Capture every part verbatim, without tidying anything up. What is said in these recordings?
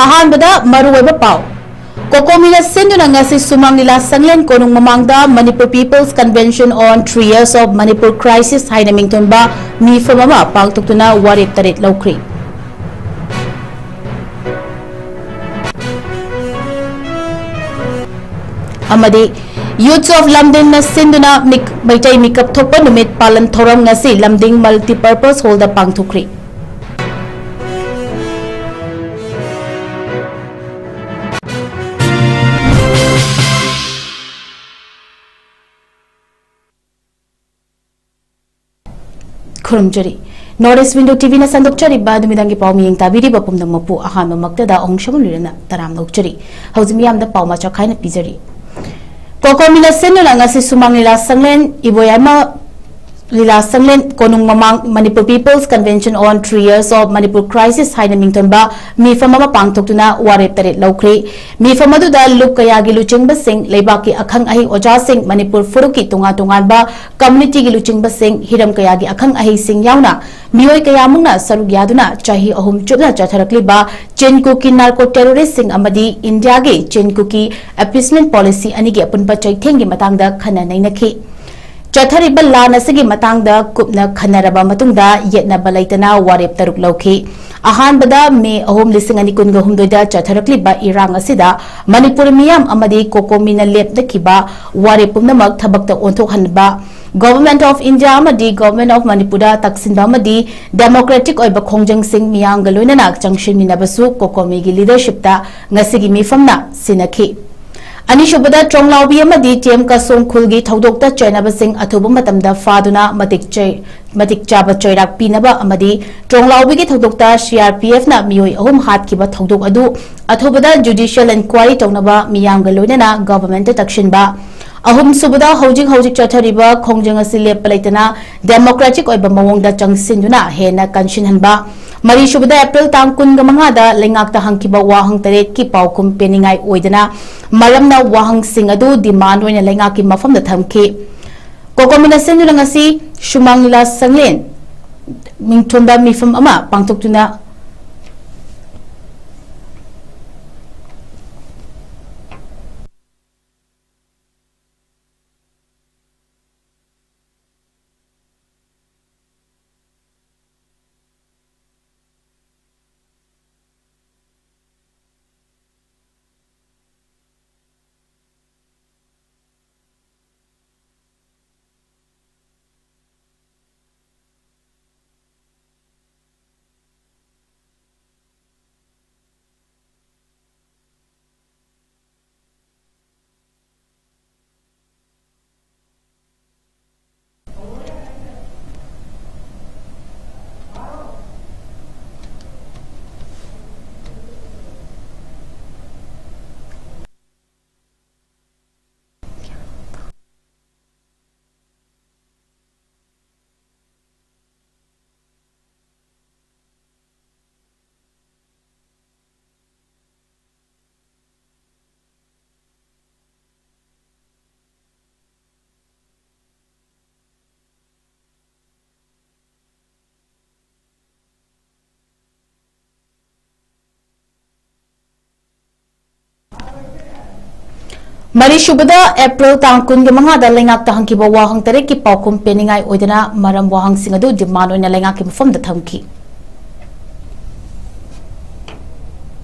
ꯑꯍꯥꯟꯕꯗ ꯃꯔꯨꯑꯣꯏꯕ ꯄꯥꯎ꯫ ꯀꯣꯀꯣꯃꯤꯅ ꯁꯤꯟꯗꯨꯅ ꯉꯁꯤ ꯁꯨꯃꯥꯡ ꯂꯤꯂꯥ ꯁꯪꯂꯦꯟ ꯀꯣꯅꯨꯡ ꯃꯃꯥꯡꯗ Manipur People's Convention on Three Years of Manipur Crisis ꯍꯥꯏꯅ ꯃꯤꯡꯊꯣꯟꯕ ꯃꯤꯐꯝ ꯑꯃ ꯄꯥꯡꯊꯣꯛꯇꯨꯅ ꯋꯥꯔꯦꯞ ꯇꯔꯦꯠ ꯂꯧꯈ꯭ꯔꯤ꯫ ꯑꯃꯗꯤ Youths of ꯂꯝꯗꯤꯡꯅ ꯁꯤꯟꯗꯨꯅ ꯃꯤꯛ-, ꯃꯩꯇꯩ ꯃꯤꯀꯞ ꯊꯣꯛꯄ ꯅꯨꯃꯤꯠ ꯄꯥꯂꯟ ꯊꯧꯔꯝ ꯉꯁꯤ ꯂꯝꯗꯤꯡ Multipurpose Hallꯗ ꯄꯥꯡꯊꯣꯛꯈ꯭ꯔꯤ꯫ ꯈꯨꯔꯨꯝꯖꯔꯤ꯫ North East Window TVꯅ ꯁꯟꯗꯣꯛꯆꯔꯤꯕ ꯅꯨꯃꯤꯗꯥꯡꯒꯤ ꯄꯥꯎ ꯃꯤꯌꯦꯡ ꯇꯥꯕꯤꯔꯤꯕ ꯄꯨꯝꯅꯃꯛꯄꯨ ꯑꯍꯥꯟꯕꯃꯛꯇꯗ ꯑꯍꯣꯡ ꯁꯃꯨ ꯂꯨꯏꯔꯅ ꯇꯔꯥꯝꯅ ꯑꯣꯛꯆꯔꯤ꯫ ꯍꯧꯖꯤꯛ ꯃꯤꯌꯥꯝꯗ ꯄꯥꯎ ꯃꯆꯥ ꯈꯥꯏꯅ ꯄꯤꯖꯔꯤ꯫ ꯀꯣꯀꯣꯃꯤꯅ ꯁꯤꯟꯗꯨꯅ ꯉꯁꯤ ꯁꯨꯃꯥꯡ ꯂꯤꯂꯥ ꯁꯪꯂꯦꯟ ꯏꯕꯣꯌꯥꯏꯃ ꯂꯤꯂꯥ ꯁꯪꯂꯦꯟ ꯀꯣꯅꯨꯡ ꯃꯃꯥꯡ Manipur People's Convention on Three Years of Manipur Crisis ꯍꯥꯏꯅ ꯃꯤꯡꯊꯣꯟꯕ ꯃꯤꯐꯝ ꯑꯃ ꯄꯥꯡꯊꯣꯛꯇꯨꯅ ꯋꯥꯔꯦꯞ ꯇꯔꯦꯠ ꯂꯧꯈ꯭ꯔꯤ꯫ ꯃꯤꯐꯝ ꯑꯗꯨꯗ ꯂꯨꯞ ꯀꯌꯥꯒꯤ ꯂꯨꯆꯤꯡꯕꯁꯤꯡ, ꯂꯩꯕꯥꯛꯀꯤ ꯑꯈꯪ ꯑꯍꯩ ꯑꯣꯖꯥꯁꯤꯡ, ꯃꯅꯤꯄꯨꯔ ꯐꯨꯔꯨꯞꯀꯤ ꯇꯣꯉꯥꯟ ꯇꯣꯉꯥꯟꯕ communityꯒꯤ ꯂꯨꯆꯤꯡꯕꯁꯤꯡ, ꯍꯤꯔꯝ ꯀꯌꯥꯒꯤ ꯑꯈꯪ ꯑꯍꯩꯁꯤꯡ ꯌꯥꯎꯅ ꯃꯤꯑꯣꯏ ꯀꯌꯥꯃꯨꯛꯅ ꯁꯔꯨꯛ ꯌꯥꯗꯨꯅ ꯆꯍꯤ ꯑꯍꯨꯝ ꯆꯨꯞꯅ ꯆꯠꯊꯔꯛꯂꯤꯕ ꯆꯤꯟ ꯀꯨꯀꯤ narco terroristꯁꯤꯡ ꯑꯃꯗꯤ ꯏꯟꯗꯤꯌꯥꯒꯤ ꯆꯤꯟ ꯀꯨꯀꯤ appeasement policy ꯑꯅꯤꯒꯤ ꯑꯄꯨꯟꯕ ꯆꯩꯊꯦꯡꯒꯤ ꯃꯇꯥꯡꯗ ꯈꯟꯅ ꯅꯩꯅꯈꯤ꯫ ꯆꯠꯊꯔꯤꯕ ꯂꯥꯟ ꯑꯁꯤꯒꯤ ꯃꯇꯥꯡꯗ ꯀꯨꯞꯅ ꯈꯟꯅꯔꯕ ꯃꯇꯨꯡꯗ ꯌꯦꯠꯅꯕ ꯂꯩꯇꯅ ꯋꯥꯔꯦꯞ ꯇꯔꯨꯛ ꯂꯧꯈꯤ꯫ ꯑꯍꯥꯟꯕꯗ, ꯃꯦ ꯑꯍꯨꯝ, ꯂꯤꯁꯤꯡ ꯑꯅꯤ ꯀꯨꯟꯒ ꯍꯨꯝꯗꯣꯏꯗ ꯆꯠꯊꯔꯛꯂꯤꯕ ꯏꯔꯥꯡ ꯑꯁꯤꯗ ꯃꯅꯤꯄꯨꯔ ꯃꯤꯌꯥꯝ ꯑꯃꯗꯤ ꯀꯣꯀꯣꯃꯤꯅ ꯂꯦꯞꯅꯈꯤꯕ ꯋꯥꯔꯦꯞ ꯄꯨꯝꯅꯃꯛ ꯊꯕꯛꯇ ꯑꯣꯟꯊꯣꯛꯍꯟꯕ, Government of India ꯑꯃꯗꯤ Government of ꯃꯅꯤꯄꯨꯔꯗ ꯇꯛꯁꯤꯟꯕ ꯑꯃꯗꯤ democratic ꯑꯣꯏꯕ ꯈꯣꯡꯖꯪꯁꯤꯡ ꯃꯤꯌꯥꯝꯒ ꯂꯣꯏꯅꯅ ꯆꯪꯁꯤꯟꯃꯤꯟꯅꯕꯁꯨ ꯀꯣꯀꯣꯃꯤꯒꯤ leadershipꯇ ꯉꯁꯤꯒꯤ ꯃꯤꯐꯝꯅ ꯁꯤꯟꯅꯈꯤ꯫ ꯑꯅꯤꯁꯨꯕꯗ, ꯇ꯭ꯔꯣꯡꯂꯥꯎꯕꯤ ꯑꯃꯗꯤ ꯇꯤ ꯑꯦꯝ ꯀꯁꯣꯡ ꯈꯨꯜꯒꯤ ꯊꯧꯗꯣꯛꯇ ꯆꯩꯅꯕꯁꯤꯡ ꯑꯊꯨꯕ ꯃꯇꯝꯗ ꯐꯥꯗꯨꯅ ꯃꯇꯤꯛ ꯆꯩ-, ꯃꯇꯤꯛ ꯆꯥꯕ ꯆꯩꯔꯥꯛ ꯄꯤꯅꯕ ꯑꯃꯗꯤ ꯇ꯭ꯔꯣꯡꯂꯥꯎꯕꯤꯒꯤ ꯊꯧꯗꯣꯛꯇ ꯁꯤ ꯑꯥꯔ ꯄꯤ ꯑꯦꯐꯅ ꯃꯤꯑꯣꯏ ꯑꯍꯨꯝ ꯍꯥꯠꯈꯤꯕ ꯊꯧꯗꯣꯛ ꯑꯗꯨ ꯑꯊꯨꯕꯗ judicial inquiry ꯇꯧꯅꯕ ꯃꯤꯌꯥꯝꯒ ꯂꯣꯏꯅꯅ governmentꯇ ꯇꯛꯁꯤꯟꯕ꯫ ꯑꯍꯨꯝꯁꯨꯕꯗ, ꯍꯧꯖꯤꯛ ꯍꯧꯖꯤꯛ ꯆꯠꯊꯔꯤꯕ ꯈꯣꯡꯖꯪ ꯑꯁꯤ ꯂꯦꯞꯄ ꯂꯩꯇꯅ democratic ꯑꯣꯏꯕ ꯃꯑꯣꯡꯗ ꯆꯪꯁꯤꯟꯗꯨꯅ ꯍꯦꯟꯅ ꯀꯟꯁꯤꯟꯍꯟꯕ꯫ ꯃꯔꯤꯁꯨꯕꯗ, ꯑꯦꯄ꯭ꯔꯤꯜ ꯇꯥꯡ ꯀꯨꯟꯒ ꯃꯉꯥꯗ ꯂꯩꯉꯥꯛꯇ ꯍꯪꯈꯤꯕ ꯋꯥꯍꯪ ꯇꯔꯦꯠꯀꯤ ꯄꯥꯎꯈꯨꯝ ꯄꯤꯅꯤꯡꯉꯥꯏ ꯑꯣꯏꯗꯅ ꯃꯔꯝꯅ ꯋꯥꯍꯪꯁꯤꯡ ꯑꯗꯨ demand ꯑꯣꯏꯅ ꯂꯩꯉꯥꯛꯀꯤ ꯃꯐꯝꯗ ꯊꯝꯈꯤ꯫ ꯀꯣꯀꯣꯃꯤꯅ ꯁꯤꯟꯗꯨꯅ ꯉꯁꯤ ꯁꯨꯃꯥꯡ ꯂꯤꯂꯥ ꯁꯪꯂꯦꯟ ꯃꯤꯡꯊꯣꯟꯕ ꯃꯤꯐꯝ ꯑꯃ ꯄꯥꯡꯊꯣꯛꯇꯨꯅ ꯃꯔꯤꯁꯨꯕꯗ ꯑꯦꯄ꯭ꯔꯤꯜ ꯇꯥꯡ ꯀꯨꯟꯒ ꯃꯉꯥꯗ ꯂꯩꯉꯥꯛꯇ ꯍꯪꯈꯤꯕ ꯋꯥꯍꯪ ꯇꯔꯦꯠꯀꯤ ꯄꯥꯎꯈꯨꯝ ꯄꯤꯅꯤꯡꯉꯥꯏ ꯑꯣꯏꯗꯅ ꯃꯔꯝ ꯋꯥꯍꯪꯁꯤꯡ ꯑꯗꯨ ꯗꯤꯃꯥꯟ ꯑꯣꯏꯅ ꯂꯩꯉꯥꯛꯀꯤ ꯃꯐꯝꯗ ꯊꯝꯈꯤ꯫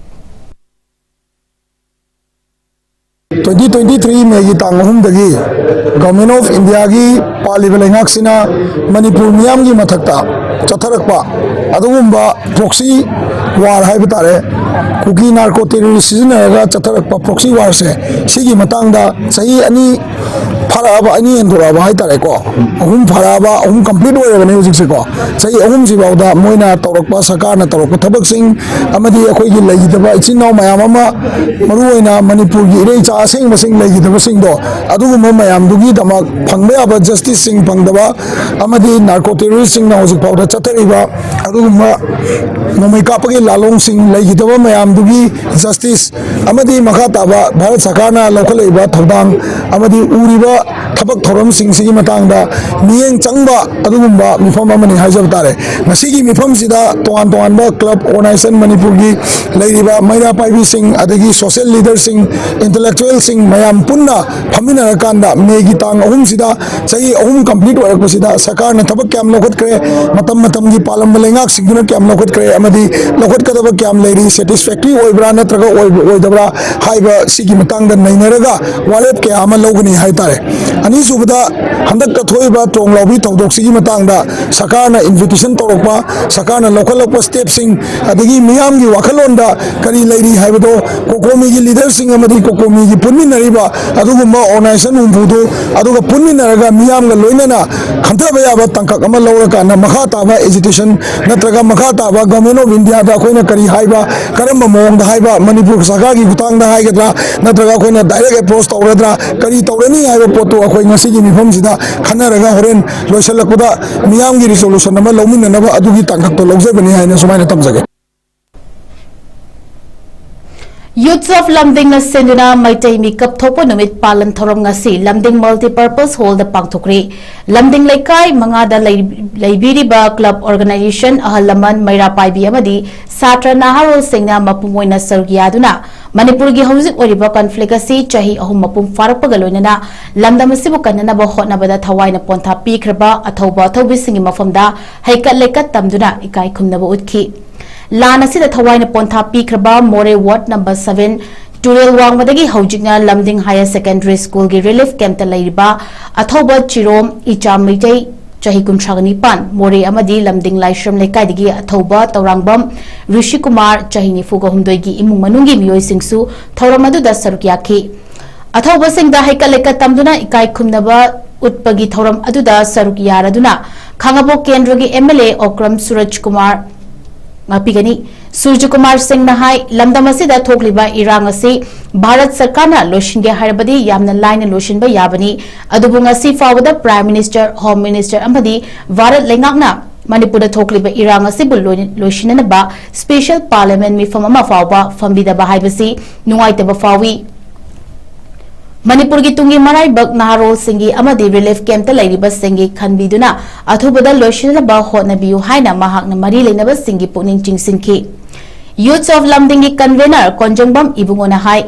Twenty twenty three ꯃꯦꯒꯤ ꯇꯥꯡ ꯑꯍꯨꯝꯗꯒꯤ Government of Indiaꯒꯤ ꯄꯥꯜꯂꯤꯕ ꯂꯩꯉꯥꯛꯁꯤꯅ ꯃꯅꯤꯄꯨꯔ ꯃꯤꯌꯥꯝꯒꯤ ꯃꯊꯛꯇ ꯆꯠꯊꯔꯛꯄ ꯑꯗꯨꯒꯨꯝꯕ proxy war ꯍꯥꯏꯕ ꯇꯥꯔꯦ, ꯀꯨꯀꯤ narco terrorist ꯁꯤꯖꯤꯟꯅꯔꯒ ꯆꯠꯊꯔꯛꯄ proxy warꯁꯦ, ꯁꯤꯒꯤ ꯃꯇꯥꯡꯗ ꯆꯍꯤ ꯑꯅꯤ ꯐꯥꯔꯛꯑꯕ, ꯑꯅꯤ ꯍꯦꯟꯗꯣꯔꯛꯑꯕ ꯍꯥꯏꯇꯥꯔꯦꯀꯣ, ꯑꯍꯨꯝ ꯐꯥꯔꯛꯑꯕ, ꯑꯍꯨꯝ complete ꯑꯣꯏꯔꯕꯅꯤ ꯍꯧꯖꯤꯛꯁꯦꯀꯣ꯫ ꯆꯍꯤ ꯑꯍꯨꯝꯁꯤ ꯐꯥꯎꯗ ꯃꯣꯏꯅ ꯇꯧꯔꯛꯄ, ꯁꯔꯀꯥꯔꯅ ꯇꯧꯔꯛꯄ ꯊꯕꯛꯁꯤꯡ ꯑꯃꯗꯤ ꯑꯩꯈꯣꯏꯒꯤ ꯂꯩꯈꯤꯗꯕ ꯏꯆꯤꯟ ꯏꯅꯥꯎ ꯃꯌꯥꯝ ꯑꯃ, ꯃꯔꯨꯑꯣꯏꯅ ꯃꯅꯤꯄꯨꯔꯒꯤ ꯏꯔꯩꯆꯥ ꯑꯁꯦꯡꯕꯁꯤꯡ ꯂꯩꯈꯤꯗꯕꯁꯤꯡꯗꯣ, ꯑꯗꯨꯒꯨꯝꯕ ꯃꯌꯥꯝꯗꯨꯒꯤꯗꯃꯛ ꯐꯪꯕ ꯌꯥꯕ justiceꯁꯤꯡ ꯐꯪꯗꯕ ꯑꯃꯗꯤ narco terroristꯁꯤꯡꯅ ꯍꯧꯖꯤꯛ ꯐꯥꯎꯗ ꯆꯠꯊꯔꯤꯕ ꯑꯗꯨꯒꯨꯝꯕ ꯅꯣꯡꯃꯩ ꯀꯥꯞꯄꯒꯤ ꯂꯥꯂꯣꯡꯁꯤꯡ ꯂꯩꯈꯤꯗꯕ ꯃꯌꯥꯝꯗꯨꯒꯤ justice ꯑꯃꯗꯤ ꯃꯈꯥ ꯇꯥꯕ ꯚꯥꯔꯠ ꯁꯔꯀꯥꯔꯅ ꯂꯧꯈꯠꯂꯛꯏꯕ ꯊꯧꯗꯥꯡ ꯑꯃꯗꯤ ꯎꯔꯤꯕ ꯊꯕꯛ ꯊꯧꯔꯝꯁꯤꯡꯁꯤꯒꯤ ꯃꯇꯥꯡꯗ ꯃꯤꯠꯌꯦꯡ ꯆꯪꯕ ꯑꯗꯨꯒꯨꯝꯕ ꯃꯤꯐꯝ ꯑꯃꯅꯤ ꯍꯥꯏꯖꯕ ꯇꯥꯔꯦ꯫ ꯉꯁꯤꯒꯤ ꯃꯤꯐꯝꯁꯤꯗ ꯇꯣꯉꯥꯟ ꯇꯣꯉꯥꯟꯕ club, organization, ꯃꯅꯤꯄꯨꯔꯒꯤ ꯂꯩꯔꯤꯕ ꯃꯩꯔꯥ ꯄꯥꯏꯕꯤꯁꯤꯡ, ꯑꯗꯒꯤ social leaderꯁꯤꯡ, intellectualꯁꯤꯡ ꯃꯌꯥꯝ ꯄꯨꯟꯅ ꯐꯝꯃꯤꯟꯅꯔꯀꯥꯟꯗ ꯃꯦꯒꯤ ꯇꯥꯡ ꯑꯍꯨꯝꯁꯤꯗ ꯆꯍꯤ ꯑꯍꯨꯝ complete ꯑꯣꯏꯔꯛꯄꯁꯤꯗ ꯁꯔꯀꯥꯔꯅ ꯊꯕꯛ ꯀꯌꯥꯝ ꯂꯧꯈꯠꯈ꯭ꯔꯦ, ꯃꯇꯝ ꯃꯇꯝꯒꯤ ꯄꯥꯜꯂꯝꯕ ꯂꯩꯉꯥꯛꯁꯤꯡꯗꯨꯅ ꯀꯌꯥꯝ ꯂꯧꯈꯠꯈ꯭ꯔꯦ ꯑꯃꯗꯤ ꯂꯧꯈꯠꯀꯗꯕ ꯀꯌꯥꯝ ꯂꯩꯔꯤ, satisfactory ꯑꯣꯏꯕ꯭ꯔꯥ ꯅꯠꯇ꯭ꯔꯒ ꯑꯣꯏꯕ ꯑꯣꯏꯗꯕ꯭ꯔꯥ ꯍꯥꯏꯕ ꯁꯤꯒꯤ ꯃꯇꯥꯡꯗ ꯅꯩꯅꯔꯒ ꯋꯥꯔꯦꯞ ꯀꯌꯥ ꯑꯃ ꯂꯧꯒꯅꯤ ꯍꯥꯏꯇꯥꯔꯦ꯫ ꯑꯅꯤꯁꯨꯕꯗ, ꯍꯟꯗꯛꯇ ꯊꯣꯛꯏꯕ ꯇ꯭ꯔꯣꯡ ꯂꯥꯎꯕꯤ ꯊꯧꯗꯣꯛꯁꯤꯒꯤ ꯃꯇꯥꯡꯗ ꯁꯔꯀꯥꯔꯅ invitation ꯇꯧꯔꯛꯄ, ꯁꯔꯀꯥꯔꯅ ꯂꯧꯈꯠꯂꯛꯄ stepꯁꯤꯡ, ꯑꯗꯒꯤ ꯃꯤꯌꯥꯝꯒꯤ ꯋꯥꯈꯜꯂꯣꯟꯗ ꯀꯔꯤ ꯂꯩꯔꯤ ꯍꯥꯏꯕꯗꯣ ꯀꯣꯀꯣꯃꯤꯒꯤ leaderꯁꯤꯡ ꯑꯃꯗꯤ ꯀꯣꯀꯣꯃꯤꯒꯤ ꯄꯨꯟꯃꯤꯟꯅꯔꯤꯕ ꯑꯗꯨꯒꯨꯝꯕ organization ꯍꯨꯝꯐꯨꯗꯨ, ꯑꯗꯨꯒ ꯄꯨꯟꯃꯤꯟꯅꯔꯒ ꯃꯤꯌꯥꯝꯒ ꯂꯣꯏꯅꯅ ꯈꯟꯊꯕ ꯌꯥꯕ ꯇꯥꯡꯀꯛ ꯑꯃ ꯂꯧꯔꯀꯥꯟꯗ ꯃꯈꯥ ꯇꯥꯕ agitation ꯅꯠꯇ꯭ꯔꯒ ꯃꯈꯥ ꯇꯥꯕ Government of Indiaꯗ ꯑꯩꯈꯣꯏꯅ ꯀꯔꯤ ꯍꯥꯏꯕ, ꯀꯔꯝꯕ ꯃꯑꯣꯡꯗ ꯍꯥꯏꯕ, ꯃꯅꯤꯄꯨꯔ ꯁꯔꯀꯥꯔꯒꯤ ꯈꯨꯠꯊꯥꯡꯗ ꯍꯥꯏꯒꯗ꯭ꯔꯥ ꯅꯠꯇ꯭ꯔꯒ ꯑꯩꯈꯣꯏꯅ direct approach ꯇꯧꯔꯗ꯭ꯔꯥ, ꯀꯔꯤ ꯇꯧꯔꯅꯤ ꯍꯥꯏꯕ ꯄꯣꯠꯇꯨ ꯑꯩꯈꯣꯏ ꯉꯁꯤꯒꯤ ꯃꯤꯐꯝꯁꯤꯗ ꯈꯟꯅꯔꯒ ꯍꯣꯔꯦꯟ ꯂꯣꯏꯁꯤꯜꯂꯛꯄꯗ ꯃꯤꯌꯥꯝꯒꯤ resolution ꯑꯃ ꯂꯧꯃꯤꯟꯅꯅꯕ ꯑꯗꯨꯒꯤ ꯇꯥꯡꯀꯛꯇꯣ ꯂꯧꯖꯕꯅꯤ ꯍꯥꯏꯅ ꯁꯨꯃꯥꯏꯅ ꯊꯝꯖꯒꯦ꯫ Youths of Lumding ꯅ ꯁꯤꯟꯗꯨꯅ ꯃꯩꯇꯩ ꯃꯤꯀꯞ ꯊꯣꯛꯄ ꯅꯨꯃꯤꯠ ꯄꯥꯂꯟ ꯊꯧꯔꯝ ꯉꯁꯤ Lumding Multipurpose Hall ꯗ ꯄꯥꯡꯊꯣꯛꯈ꯭ꯔꯦ꯫ ꯂꯝꯗꯤꯡ ꯂꯩꯀꯥꯏ ꯃꯉꯥꯗ ꯂꯩ-, ꯂꯩꯕꯤꯔꯤꯕ club organization, ꯑꯍꯜ ꯂꯃꯟ, ꯃꯩꯔꯥ ꯄꯥꯏꯕꯤ ꯑꯃꯗꯤ ꯁꯥꯇ꯭ꯔ ꯅꯍꯥꯔꯣꯜꯁꯤꯡꯅ ꯃꯄꯨꯡ ꯑꯣꯏꯅ ꯁꯔꯨꯛ ꯌꯥꯗꯨꯅ ꯃꯅꯤꯄꯨꯔꯒꯤ ꯍꯧꯖꯤꯛ ꯑꯣꯏꯔꯤꯕ conflict ꯑꯁꯤ ꯆꯍꯤ ꯑꯍꯨꯝ ꯃꯄꯨꯡ ꯐꯥꯔꯛꯄꯒ ꯂꯣꯏꯅꯅ ꯂꯝꯗꯝ ꯑꯁꯤꯕꯨ ꯀꯟꯅꯅꯕ ꯍꯣꯠꯅꯕꯗ ꯊꯋꯥꯏꯅ ꯄꯣꯟꯊꯥ ꯄꯤꯈ꯭ꯔꯕ ꯑꯊꯧꯕ ꯑꯊꯧꯕꯤꯁꯤꯡꯒꯤ ꯃꯐꯝꯗ ꯍꯩꯀꯠ ꯂꯩꯀꯠ ꯇꯝꯗꯨꯅ ꯏꯀꯥꯏ ꯈꯨꯝꯅꯕ ꯎꯠꯈꯤ꯫ ꯂꯥꯟ ꯑꯁꯤꯗ ꯊꯋꯥꯏꯅ ꯄꯣꯟꯊꯥ ꯄꯤꯈ꯭ꯔꯕ ꯃꯣꯔꯦ ward number seven ꯇꯨꯔꯦꯜ ꯋꯥꯡꯃꯗꯒꯤ ꯍꯧꯖꯤꯛꯅ ꯂꯝꯗꯤꯡ Higher Secondary School ꯒꯤ relief camp ꯇ ꯂꯩꯔꯤꯕ ꯑꯊꯧꯕ ꯆꯤꯔꯣꯝ ꯏꯆꯥ ꯃꯩꯇꯩ, ꯆꯍꯤ ꯀꯨꯟꯊ꯭ꯔꯥ ꯅꯤꯄꯥꯟ, ꯃꯣꯔꯦ ꯑꯃꯗꯤ ꯂꯝꯗꯤꯡ ꯂꯥꯏꯁ꯭ꯔꯝ ꯂꯩꯀꯥꯏꯗꯒꯤ ꯑꯊꯧꯕ ꯇꯧꯔꯥꯡꯕꯝ ꯔꯤꯁꯤꯀꯨꯃꯥꯔ, ꯆꯍꯤ ꯅꯤꯐꯨꯒ ꯍꯨꯝꯗꯣꯏꯒꯤ ꯏꯃꯨꯡ ꯃꯅꯨꯡꯒꯤ ꯃꯤꯑꯣꯏꯁꯤꯡꯁꯨ ꯊꯧꯔꯝ ꯑꯗꯨꯗ ꯁꯔꯨꯛ ꯌꯥꯈꯤ꯫ ꯑꯊꯧꯕꯁꯤꯡꯗ ꯍꯩꯀꯠ ꯂꯩꯀꯠ ꯇꯝꯗꯨꯅ ꯏꯀꯥꯏ ꯈꯨꯝꯅꯕ ꯎꯠꯄꯒꯤ ꯊꯧꯔꯝ ꯑꯗꯨꯗ ꯁꯔꯨꯛ ꯌꯥꯔꯗꯨꯅ ꯈꯥꯉꯕꯣꯛ ꯀꯦꯟꯗ꯭ꯔꯒꯤ M L A ꯑꯣꯀ꯭ꯔꯝ ꯁꯨꯔꯖ ꯀꯨꯃꯥꯔ ꯉꯥꯛꯄꯤꯒꯅꯤ꯫ ꯁꯨꯔꯖ ꯀꯨꯃꯥꯔ ꯁꯤꯡꯅ ꯍꯥꯏ, ꯂꯝꯗꯝ ꯑꯁꯤꯗ ꯊꯣꯛꯂꯤꯕ ꯏꯔꯥꯡ ꯑꯁꯤ ꯚꯥꯔꯠ ꯁꯔꯀꯥꯔꯅ ꯂꯣꯏꯁꯤꯟꯒꯦ ꯍꯥꯏꯔꯕꯗꯤ ꯌꯥꯝꯅ ꯂꯥꯏꯅ ꯂꯣꯏꯁꯤꯟꯕ ꯌꯥꯕꯅꯤ, ꯑꯗꯨꯕꯨ ꯉꯁꯤ ꯐꯥꯎꯕꯗ Prime Minister, Home Minister ꯑꯃꯗꯤ ꯚꯥꯔꯠ ꯂꯩꯉꯥꯛꯅ ꯃꯅꯤꯄꯨꯔꯗ ꯊꯣꯛꯂꯤꯕ ꯏꯔꯥꯡ ꯑꯁꯤꯕꯨ ꯂꯣꯏ-, ꯂꯣꯏꯁꯤꯟꯅꯅꯕ special parliament ꯃꯤꯐꯝ ꯑꯃ ꯐꯥꯎꯕ ꯐꯝꯕꯤꯗꯕ ꯍꯥꯏꯕꯁꯤ ꯅꯨꯡꯉꯥꯏꯇꯕ ꯐꯥꯎꯏ꯫ ꯃꯅꯤꯄꯨꯔꯒꯤ ꯇꯨꯡꯒꯤ ꯃꯔꯥꯏꯕꯛ ꯅꯍꯥꯔꯣꯜꯁꯤꯡꯒꯤ ꯑꯃꯗꯤ relief camp ꯇ ꯂꯩꯔꯤꯕꯁꯤꯡꯒꯤ ꯈꯟꯕꯤꯗꯨꯅ ꯑꯊꯨꯕꯗ ꯂꯣꯏꯁꯤꯟꯅꯕ ꯍꯣꯠꯅꯕꯤꯌꯨ ꯍꯥꯏꯅ ꯃꯍꯥꯛꯅ ꯃꯔꯤ ꯂꯩꯅꯕꯁꯤꯡꯒꯤ ꯄꯨꯛꯅꯤꯡ ꯆꯤꯡꯁꯤꯟꯈꯤ꯫ Youths of ꯂꯝꯗꯤꯡꯒꯤ convener ꯀꯣꯟꯖꯪꯕꯝ ꯏꯕꯨꯡꯉꯣꯅ ꯍꯥꯏ,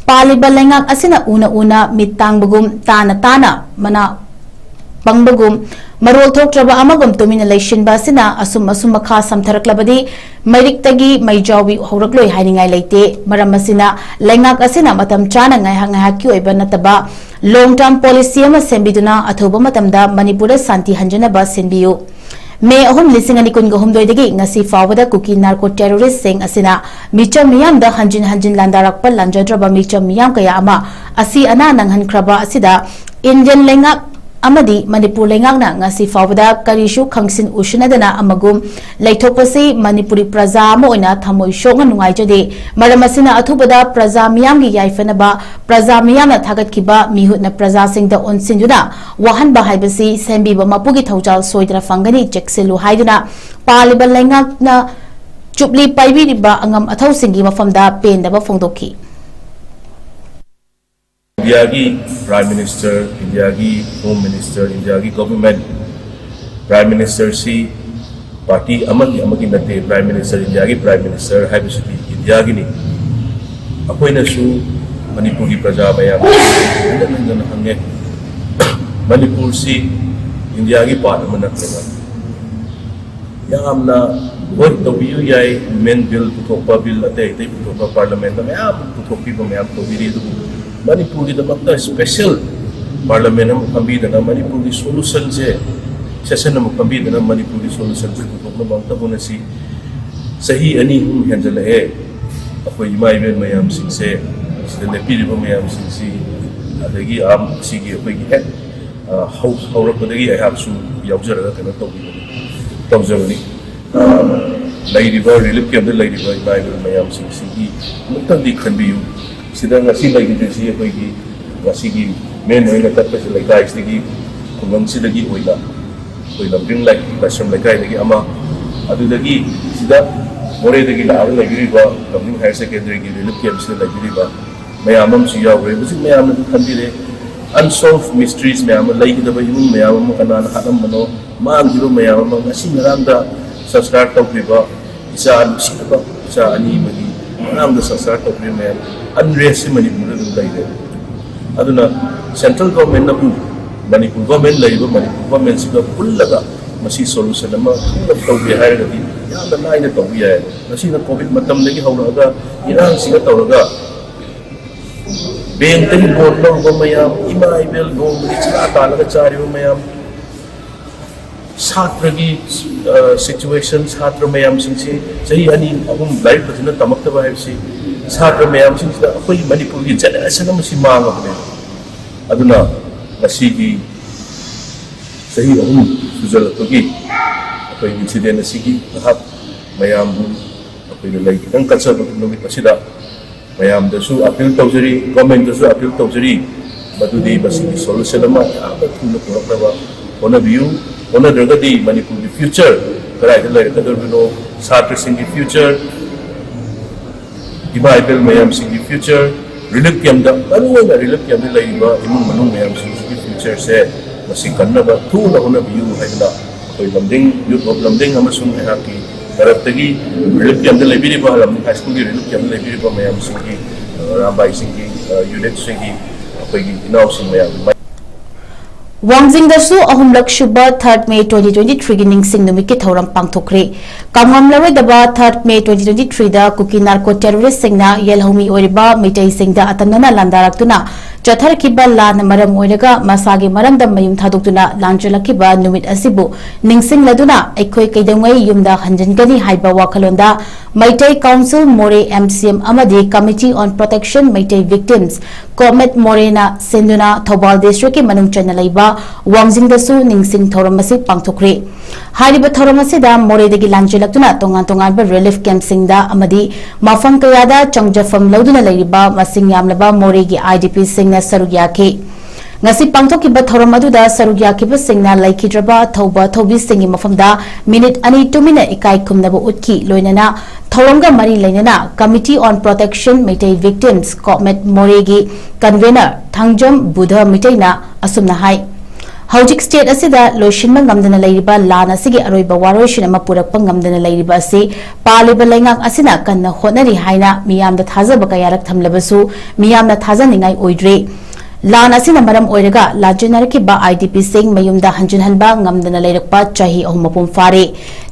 ꯄꯥꯜꯂꯤꯕ ꯂꯩꯉꯥꯛ ꯑꯁꯤꯅ ꯎꯅ ꯎꯅ ꯃꯤꯠ ꯇꯥꯡꯕꯒꯨꯝ, ꯇꯥꯅ ꯇꯥꯅ ꯃꯅꯥ ꯄꯪꯕꯒꯨꯝ, ꯃꯔꯣꯜ ꯊꯣꯛꯇ꯭ꯔꯕ ꯑꯃꯒꯨꯝ ꯇꯨꯃꯤꯟꯅ ꯂꯩꯁꯤꯟꯕ ꯑꯁꯤꯅ ꯑꯁꯨꯝ ꯑꯁꯨꯝ ꯃꯈꯥ ꯁꯝꯊꯔꯛꯂꯕꯗꯤ ꯃꯩꯔꯤꯛꯇꯒꯤ ꯃꯩꯖꯥꯎꯕꯤ ꯍꯧꯔꯛꯂꯣꯏ ꯍꯥꯏꯅꯤꯡꯉꯥꯏ ꯂꯩꯇꯦ꯫ ꯃꯔꯝ ꯑꯁꯤꯅ ꯂꯩꯉꯥꯛ ꯑꯁꯤꯅ ꯃꯇꯝ ꯆꯥꯅ ꯉꯥꯏꯍꯥꯛ ꯉꯥꯏꯍꯥꯛꯀꯤ ꯑꯣꯏꯕ ꯅꯠꯇꯕ long term policy ꯑꯃ ꯁꯦꯝꯕꯤꯗꯨꯅ ꯑꯊꯨꯕ ꯃꯇꯝꯗ ꯃꯅꯤꯄꯨꯔꯗ ꯁꯥꯟꯇꯤ ꯍꯟꯖꯅꯕ ꯁꯤꯟꯕꯤꯌꯨ꯫ ꯃꯦ ꯑꯍꯨꯝ, ꯂꯤꯁꯤꯡ ꯑꯅꯤ ꯀꯨꯟꯒ ꯍꯨꯝꯗꯣꯏꯗꯒꯤ ꯉꯁꯤ ꯐꯥꯎꯕꯗ ꯀꯨꯀꯤ narco terrorist ꯁꯤꯡ ꯑꯁꯤꯅ ꯃꯤꯆꯝ ꯃꯤꯌꯥꯝꯗ ꯍꯟꯖꯤꯟ ꯍꯟꯖꯤꯟ ꯂꯥꯟꯗꯥꯔꯛꯄ ꯂꯥꯟꯖꯗ꯭ꯔꯕ ꯃꯤꯆꯝ ꯃꯤꯌꯥꯝ ꯀꯌꯥ ꯑꯃ ꯑꯁꯤ ꯑꯅꯥ ꯅꯪꯍꯟꯈ꯭ꯔꯕ ꯑꯁꯤꯗ Indian ꯂꯩꯉꯥꯛ ꯑꯃꯗꯤ ꯃꯅꯤꯄꯨꯔ ꯂꯩꯉꯥꯛꯅ ꯉꯁꯤ ꯐꯥꯎꯕꯗ ꯀꯔꯤꯁꯨ ꯈꯪꯁꯤꯟ ꯎꯁꯤꯟꯅꯗꯅ ꯑꯃꯒꯨꯝ ꯂꯩꯊꯣꯛꯄꯁꯤ ꯃꯅꯤꯄꯨꯔꯤ ꯄ꯭ꯔꯖꯥ ꯑꯃ ꯑꯣꯏꯅ ꯊꯃꯣꯏ ꯁꯣꯛꯅ ꯅꯨꯡꯉꯥꯏꯖꯗꯦ꯫ ꯃꯔꯝ ꯑꯁꯤꯅ ꯑꯊꯨꯕꯗ ꯄ꯭ꯔꯖꯥ ꯃꯤꯌꯥꯝꯒꯤ ꯌꯥꯏꯐꯅꯕ ꯄ꯭ꯔꯖꯥ ꯃꯤꯌꯥꯝꯅ ꯊꯥꯒꯠꯈꯤꯕ ꯃꯤꯍꯨꯠꯅ ꯄ꯭ꯔꯖꯥꯁꯤꯡꯗ ꯑꯣꯟꯁꯤꯟꯗꯨꯅ ꯋꯥꯍꯟꯕ ꯍꯥꯏꯕꯁꯤ ꯁꯦꯝꯕꯤꯕ ꯃꯄꯨꯒꯤ ꯊꯧꯖꯥꯜ ꯁꯣꯏꯗꯅ ꯐꯪꯒꯅꯤ, ꯆꯦꯛꯁꯤꯜꯂꯨ ꯍꯥꯏꯗꯨꯅ ꯄꯥꯜꯂꯤꯕ ꯂꯩꯉꯥꯛꯅ ꯖꯨꯕꯤꯂꯤ ꯄꯥꯏꯕꯤꯔꯤꯕ ꯑꯉꯝ ꯑꯊꯧꯁꯤꯡꯒꯤ ꯃꯐꯝꯗ ꯄꯦꯟꯗꯕ ꯐꯣꯡꯗꯣꯛꯈꯤ꯫ ꯏꯟꯗꯤꯌꯥꯒꯤ ꯄ꯭ꯔꯥꯏꯝ ꯃꯤꯅꯤꯁꯇꯔ, ꯏꯟꯗꯤꯌꯥꯒꯤ ꯍꯣꯝ ꯃꯤꯅꯤꯁꯇꯔ, ꯏꯟꯗꯤꯌꯥꯒꯤ ꯒꯣꯚꯔꯟꯃꯦꯟꯠ, ꯄ꯭ꯔꯥꯏꯝ ꯃꯤꯅꯤꯁꯇꯔꯁꯤ ꯄꯥꯔꯇꯤ ꯑꯃꯒꯤ ꯑꯃꯒꯤ ꯅꯠꯇꯦ꯫ ꯄ꯭ꯔꯥꯏꯝ ꯃꯤꯅꯤꯁꯇꯔ, ꯏꯟꯗꯤꯌꯥꯒꯤ ꯄ꯭ꯔꯥꯏꯝ ꯃꯤꯅꯤꯁꯇꯔ ꯍꯥꯏꯕꯁꯤꯗꯤ ꯏꯟꯗꯤꯌꯥꯒꯤꯅꯤ꯫ ꯑꯩꯈꯣꯏꯅꯁꯨ ꯃꯅꯤꯄꯨꯔꯒꯤ ꯄ꯭ꯔꯖꯥ ꯃꯌꯥꯝ ꯍꯟꯖꯟ ꯍꯟꯖꯟꯅ ꯍꯪꯉꯦ, ꯃꯅꯤꯄꯨꯔꯁꯤ ꯏꯟꯗꯤꯌꯥꯒꯤ ꯄꯥꯔꯠ ꯑꯃ ꯅꯠꯇ꯭ꯔꯕ? ꯌꯥꯝꯅ ꯍꯣꯏ ꯇꯧꯕꯤꯌꯨ ꯌꯥꯏ, ꯑꯦꯃꯦꯟꯃꯦꯟꯠ ꯕꯤꯜ ꯄꯨꯊꯣꯛꯄ, ꯕꯤꯜ ꯑꯇꯩ ꯑꯇꯩ ꯄꯨꯊꯣꯛꯄ, ꯄꯥꯔꯂꯤꯌꯥꯃꯦꯟꯠꯇ ꯃꯌꯥꯝ ꯄꯨꯊꯣꯛꯄꯤꯕ ꯃꯌꯥꯝ ꯇꯧꯕꯤꯔꯤ꯫ ꯑꯗꯨꯕꯨ ꯃꯅꯤꯄꯨꯔꯒꯤꯗꯃꯛꯇ ꯏꯁꯄꯦꯁꯦꯜ ꯄꯥꯔꯂꯤꯌꯥꯃꯦꯟꯠ ꯑꯃ ꯐꯝꯕꯤꯗꯅ ꯃꯅꯤꯄꯨꯔꯒꯤ ꯁꯣꯂꯨꯁꯟꯁꯦ, ꯁꯦꯁꯟ ꯑꯃ ꯐꯝꯕꯤꯗꯅ ꯃꯅꯤꯄꯨꯔꯒꯤ ꯁꯣꯂꯨꯁꯟꯁꯦ ꯄꯨꯊꯣꯛꯅꯕ ꯑꯝꯇ ꯍꯣꯠꯅꯁꯤ꯫ ꯆꯍꯤ ꯑꯅꯤ ꯑꯍꯨꯝ ꯍꯦꯟꯖꯜꯂꯛꯑꯦ꯫ ꯑꯩꯈꯣꯏ ꯏꯃꯥ ꯏꯕꯦꯟ ꯃꯌꯥꯝꯁꯤꯡꯁꯦ, ꯁꯤꯗ ꯂꯦꯞꯄꯤꯔꯤꯕ ꯃꯌꯥꯝꯁꯤꯡꯁꯤ, ꯑꯗꯒꯤ ꯑꯥ, ꯁꯤꯒꯤ ꯑꯩꯈꯣꯏꯒꯤ ꯍꯦꯛ, ꯑ, ꯍꯧ-, ꯍꯧꯔꯛꯄꯗꯒꯤ ꯑꯩꯍꯥꯛꯁꯨ ꯌꯥꯎꯖꯔꯒ ꯀꯩꯅꯣ ꯇꯧꯕꯤꯕꯅꯤ, ꯇꯧꯖꯕꯅꯤ꯫ ꯑ, ꯂꯩꯔꯤꯕ ꯔꯤꯂꯤꯐ ꯀꯦꯝꯞꯇ ꯂꯩꯔꯤꯕ ꯏꯃꯥ ꯏꯕꯦꯟ ꯃꯌꯥꯝꯁꯤꯡꯁꯤꯒꯤ ꯑꯃꯨꯛꯇꯪꯗꯤ ꯈꯟꯕꯤꯌꯨ꯫ ꯁꯤꯗ ꯉꯁꯤ ꯂꯩꯈꯤꯗ꯭ꯔꯤꯁꯤ ꯑꯩꯈꯣꯏꯒꯤ ꯉꯁꯤꯒꯤ ꯃꯦꯟ ꯑꯣꯏꯅ ꯆꯠꯄꯁꯤ ꯂꯩꯀꯥꯏꯁꯤꯗꯒꯤ, ꯈꯨꯡꯒꯪꯁꯤꯗꯒꯤ ꯑꯣꯏꯅ ꯑꯩꯈꯣꯏ ꯂꯝꯖꯤꯡ ꯂꯥꯏ-, ꯂꯥꯏꯁ꯭ꯔꯝ ꯂꯩꯀꯥꯏꯗꯒꯤ ꯑꯃ, ꯑꯗꯨꯗꯒꯤ ꯁꯤꯗ ꯃꯣꯔꯦꯗꯒꯤ ꯂꯥꯛꯑꯒ ꯂꯩꯕꯤꯔꯤꯕ ꯂꯝꯖꯤꯡ ꯍꯥꯌꯔ ꯁꯦꯀꯦꯟꯗꯔꯤꯒꯤ ꯔꯤꯂꯤꯐ ꯀꯦꯝꯞꯁꯤꯗ ꯂꯩꯕꯤꯔꯤꯕ ꯃꯌꯥꯝ ꯑꯃꯁꯨ ꯌꯥꯎꯈ꯭ꯔꯦ꯫ ꯍꯧꯖꯤꯛ ꯃꯌꯥꯝꯅꯁꯨ ꯈꯟꯕꯤꯔꯦ, ꯑꯟꯁꯣꯜꯚ ꯃꯤꯁꯇ꯭ꯔꯤꯁ ꯃꯌꯥꯝ ꯑꯃ, ꯂꯩꯈꯤꯗꯕ ꯏꯃꯨꯡ ꯃꯌꯥꯝ ꯑꯃ, ꯀꯅꯥꯅ ꯍꯥꯠꯂꯝꯕꯅꯣ, ꯃꯥꯡꯈꯤꯕ ꯃꯌꯥꯝ ꯑꯃ, ꯉꯁꯤ ꯉꯔꯥꯡꯗ ꯁꯪꯁꯀꯥꯔ ꯇꯧꯈ꯭ꯔꯤꯕ ꯏꯆꯥ, ꯅꯨꯡꯁꯤꯔꯕ ꯏꯆꯥ ꯑꯅꯤ ꯑꯃꯒꯤ ꯉꯔꯥꯡꯗ ꯁꯪꯁꯀꯥꯔ ꯇꯧꯈ꯭ꯔꯤꯕ ꯃꯌꯥꯝ, ꯑꯟꯔꯦꯁꯁꯤ ꯃꯅꯤꯄꯨꯔꯗ ꯑꯗꯨꯝ ꯂꯩꯔꯦ꯫ ꯑꯗꯨꯅ ꯁꯦꯟꯇ꯭ꯔꯦꯜ ꯒꯣꯔꯃꯦꯟꯅꯕꯨ ꯃꯅꯤꯄꯨꯔ ꯒꯣꯔꯃꯦꯟ, ꯂꯩꯔꯤꯕ ꯃꯅꯤꯄꯨꯔ ꯒꯣꯔꯃꯦꯟꯁꯤꯒ ꯄꯨꯜꯂꯒ ꯃꯁꯤ ꯁꯣꯂꯨꯁꯟ ꯑꯃ ꯊꯨꯅ ꯇꯧꯒꯦ ꯍꯥꯏꯔꯒꯗꯤ ꯌꯥꯝꯅ ꯂꯥꯏꯅ ꯇꯧꯕ ꯌꯥꯏ꯫ ꯃꯁꯤꯅ ꯀꯣꯚꯤꯗ ꯃꯇꯝꯗꯒꯤ ꯍꯧꯔꯛꯑꯒ ꯏꯔꯥꯡꯁꯤꯒ ꯇꯧꯔꯒ ꯕꯦꯡꯛꯇꯒꯤ ꯂꯣꯟ ꯂꯧꯔꯨꯕ ꯃꯌꯥꯝ, ꯏꯃꯥ ꯏꯕꯦꯜ ꯅꯣꯡꯃꯒꯤ ꯆꯔꯥ ꯇꯥꯜꯂꯒ ꯆꯥꯔꯤꯕ ꯃꯌꯥꯝ, ꯁꯥꯇ꯭ꯔꯒꯤ, ꯑ, ꯁꯤꯆꯨꯋꯦꯁꯟ, ꯁꯥꯇ꯭ꯔ ꯃꯌꯥꯝꯁꯤꯡꯁꯤ ꯆꯍꯤ ꯑꯅꯤ ꯑꯍꯨꯝ ꯂꯥꯏꯔꯤꯛ ꯐꯖꯅ ꯇꯝꯃꯛꯇꯕ ꯍꯥꯏꯕꯁꯤ ꯁꯥꯇ꯭ꯔ ꯃꯌꯥꯝꯁꯤꯡꯁꯤꯗ ꯑꯩꯈꯣꯏ ꯃꯅꯤꯄꯨꯔꯒꯤ ꯖꯦꯅꯦꯔꯦꯁꯟ ꯑꯃꯁꯤ ꯃꯥꯡꯉꯕꯅꯦꯕ꯫ ꯑꯗꯨꯅ ꯉꯁꯤꯒꯤ ꯆꯍꯤ ꯑꯍꯨꯝ ꯁꯨꯖꯜꯂꯛꯄꯒꯤ ꯑꯩꯈꯣꯏ ꯏꯟꯁꯤꯗꯦꯟ ꯑꯁꯤꯒꯤ ꯉꯥꯏꯍꯥꯛ ꯃꯌꯥꯝꯕꯨ ꯑꯩꯈꯣꯏꯅ ꯂꯩ ꯈꯤꯇꯪ ꯀꯠꯆꯕ ꯅꯨꯃꯤꯠ ꯑꯁꯤꯗ ꯃꯌꯥꯝꯗꯁꯨ ꯑꯄꯤꯜ ꯇꯧꯖꯔꯤ, ꯒꯣꯔꯃꯦꯟꯗꯁꯨ ꯑꯄꯤꯜ ꯇꯧꯖꯔꯤ, ꯃꯗꯨꯗꯤ ꯃꯁꯤꯒꯤ ꯁꯣꯂꯨꯁꯟ ꯑꯃ ꯌꯥꯝꯅ ꯊꯨꯅ ꯄꯨꯔꯛꯅꯕ ꯍꯣꯠꯅꯕꯤꯌꯨ꯫ ꯍꯣꯠꯅꯗ꯭ꯔꯒꯗꯤ ꯃꯅꯤꯄꯨꯔꯒꯤ ꯐ꯭ꯌꯨꯆꯔ ꯀꯗꯥꯏꯗ ꯂꯩꯔꯛꯀꯗꯧꯔꯤꯕꯅꯣ, ꯁꯥꯇ꯭ꯔꯁꯤꯡꯒꯤ ꯐ꯭ꯌꯨꯆꯔ, ꯏꯃꯥ ꯏꯕꯦꯜ ꯃꯌꯥꯝꯁꯤꯡꯒꯤ ꯐ꯭ꯌꯨꯆꯔ, ꯔꯤꯂꯤꯐ ꯀꯦꯝꯞꯇ, ꯃꯔꯨꯑꯣꯏꯅ ꯔꯤꯂꯤꯐ ꯀꯦꯝꯞꯇ ꯂꯩꯔꯤꯕ ꯏꯃꯨꯡ ꯃꯅꯨꯡ ꯃꯌꯥꯝꯁꯤꯡꯁꯤꯒꯤ ꯐ꯭ꯌꯨꯆꯔꯁꯦ ꯃꯁꯤ ꯀꯟꯅꯕ ꯊꯨꯅ ꯍꯣꯠꯅꯕꯤꯌꯨ ꯍꯥꯏꯗꯅ ꯑꯩꯈꯣꯏ ꯂꯝꯗꯤꯡ, ꯌꯨꯠ ꯑꯣꯐ ꯂꯝꯗꯤꯡ ꯑꯃꯁꯨꯡ ꯑꯩꯍꯥꯛꯀꯤ ꯇꯔꯞꯇꯒꯤ ꯔꯤꯂꯤꯐ ꯀꯦꯝꯞꯇ ꯂꯩꯕꯤꯔꯤꯕ, ꯂꯝꯗꯤꯡ ꯍꯥꯏ ꯁ꯭ꯀꯨꯜꯒꯤ ꯔꯤꯂꯤꯐ ꯀꯦꯝꯞꯇ ꯂꯩꯕꯤꯔꯤꯕ ꯃꯌꯥꯝꯁꯤꯡꯒꯤ, ꯑ, ꯑꯔꯥꯝꯕꯥꯏꯁꯤꯡꯒꯤ, ꯑ, ꯌꯨꯅꯤꯠꯁꯤꯡꯒꯤ, ꯑꯩꯈꯣꯏꯒꯤ ꯏꯅꯥꯎꯁꯤꯡ ꯃꯌꯥꯝ, ꯋꯥꯡꯖꯤꯡꯗꯁꯨ ꯑꯍꯨꯝꯂꯛ ꯁꯨꯕ third May twenty twenty-three ꯒꯤ ꯅꯤꯡꯁꯤꯡ ꯅꯨꯃꯤꯠꯀꯤ ꯊꯧꯔꯝ ꯄꯥꯡꯊꯣꯛꯈ꯭ꯔꯦ꯫ ꯀꯥꯎꯉꯝꯂꯔꯣꯏꯗꯕ third May twenty twenty-three ꯗ ꯀꯨꯀꯤ ꯅꯥꯔꯀꯣ ꯇꯦꯔꯣꯔꯤꯁ꯭ꯠꯁꯤꯡꯅ ꯌꯦꯜꯍꯧꯃꯤ ꯑꯣꯏꯔꯤꯕ ꯃꯩꯇꯩꯁꯤꯡꯗ ꯑꯇꯝꯅꯅ ꯂꯥꯟꯗꯥꯔꯛꯇꯨꯅ ꯆꯠꯊꯔꯛꯈꯤꯕ ꯂꯥꯟꯅ ꯃꯔꯝ ꯑꯣꯏꯔꯒ ꯃꯁꯥꯒꯤ ꯃꯔꯝꯗ ꯃꯌꯨꯝ ꯊꯥꯗꯣꯛꯇꯨꯅ ꯂꯥꯟ ꯆꯦꯜꯂꯛꯈꯤꯕ ꯅꯨꯃꯤꯠ ꯑꯁꯤꯕꯨ ꯅꯤꯡꯁꯤꯡꯂꯗꯨꯅ ꯑꯩꯈꯣꯏ ꯀꯩꯗꯧꯉꯩ ꯌꯨꯝꯗ ꯍꯟꯖꯤꯟꯒꯅꯤ ꯍꯥꯏꯕ ꯋꯥꯈꯜꯂꯣꯟꯗ ꯃꯩꯇꯩ ꯀꯥꯎꯟꯁꯤꯜ ꯃꯣꯔꯦ M C M ꯑꯃꯗꯤ Committee on Protection Meitei Victims, ꯀꯣꯃꯦꯠ ꯃꯣꯔꯦꯅ ꯁꯤꯟꯗꯨꯅ ꯊꯧꯕꯥꯜ ꯗꯤꯁꯇ꯭ꯔꯤꯛꯀꯤ ꯃꯅꯨꯡ ꯆꯟꯅ ꯂꯩꯕ ꯋꯥꯡꯖꯤꯡꯗꯁꯨ ꯅꯤꯡꯁꯤꯡ ꯊꯧꯔꯝ ꯑꯁꯤ ꯄꯥꯡꯊꯣꯛꯈ꯭ꯔꯦ꯫ ꯍꯥꯏꯔꯤꯕ ꯊꯧꯔꯝ ꯑꯁꯤꯗ ꯃꯣꯔꯦꯗꯒꯤ ꯂꯥꯟꯖꯦꯜꯂꯛꯇꯨꯅ ꯇꯣꯉꯥꯟ ꯇꯣꯉꯥꯟꯕ ꯔꯤꯂꯤꯐ ꯀꯦꯝꯞꯁꯤꯡꯗ ꯑꯃꯗꯤ ꯃꯐꯝ ꯀꯌꯥꯗ ꯆꯪꯖꯐꯝ ꯂꯧꯗꯨꯅ ꯂꯩꯔꯤꯕ ꯃꯁꯤꯡ ꯌꯥꯝꯂꯕ ꯃꯣꯔꯦꯒꯤ I D Pꯁꯤꯡꯅ ꯁꯔꯨꯛ ꯌꯥꯈꯤ꯫ ꯉꯁꯤ ꯄꯥꯡꯊꯣꯛꯈꯤꯕ ꯊꯧꯔꯝ ꯑꯗꯨꯗ ꯁꯔꯨꯛ ꯌꯥꯈꯤꯕꯁꯤꯡꯅ ꯂꯩꯈꯤꯗ꯭ꯔꯕ ꯑꯊꯧꯕ ꯑꯊꯧꯕꯤꯁꯤꯡꯒꯤ ꯃꯐꯝꯗ ꯃꯤꯅꯤꯠ ꯑꯅꯤ ꯇꯨꯃꯤꯟꯅ ꯏꯀꯥꯏ ꯈꯨꯝꯅꯕ ꯎꯠꯈꯤ꯫ ꯂꯣꯏꯅꯅ ꯊꯧꯔꯝꯒ ꯃꯔꯤ ꯂꯩꯅꯅ Committee on Protection Meitei Victims, comet ꯃꯣꯔꯦꯒꯤ ꯀꯟꯚꯦꯅꯔ ꯊꯥꯡꯖꯝ ꯕꯨꯙ ꯃꯩꯇꯩꯅ ꯑꯁꯨꯝꯅ ꯍꯥꯏ, ꯍꯧꯖꯤꯛ ꯁ꯭ꯇꯦꯠ ꯑꯁꯤꯗ ꯂꯣꯏꯁꯤꯟꯕ ꯉꯝꯗꯅ ꯂꯩꯔꯤꯕ ꯂꯥꯟ ꯑꯁꯤꯒꯤ ꯑꯔꯣꯏꯕ ꯋꯥꯔꯣꯏꯁꯤꯟ ꯑꯃ ꯄꯨꯔꯛꯄ ꯉꯝꯗꯅ ꯂꯩꯔꯤꯕ ꯑꯁꯤ ꯄꯥꯜꯂꯤꯕ ꯂꯩꯉꯥꯛ ꯑꯁꯤꯅ ꯀꯟꯅ ꯍꯣꯠꯅꯔꯤ ꯍꯥꯏꯅ ꯃꯤꯌꯥꯝꯗ ꯊꯥꯖꯕ ꯀꯌꯥꯔꯛ ꯊꯝꯂꯕꯁꯨ ꯃꯤꯌꯥꯝꯅ ꯊꯥꯖꯅꯤꯡꯉꯥꯏ ꯑꯣꯏꯗ꯭ꯔꯦ꯫ ꯂꯥꯟ ꯑꯁꯤꯅ ꯃꯔꯝ ꯑꯣꯏꯔꯒ ꯂꯥꯟꯖꯦꯟꯅꯔꯛꯈꯤꯕ I D Pꯁꯤꯡ ꯃꯌꯨꯝꯗ ꯍꯟꯖꯤꯟꯍꯟꯕ ꯉꯝꯗꯅ ꯂꯩꯔꯛꯄ ꯆꯍꯤ ꯑꯍꯨꯝ ꯃꯄꯨꯡ ꯐꯥꯔꯦ꯫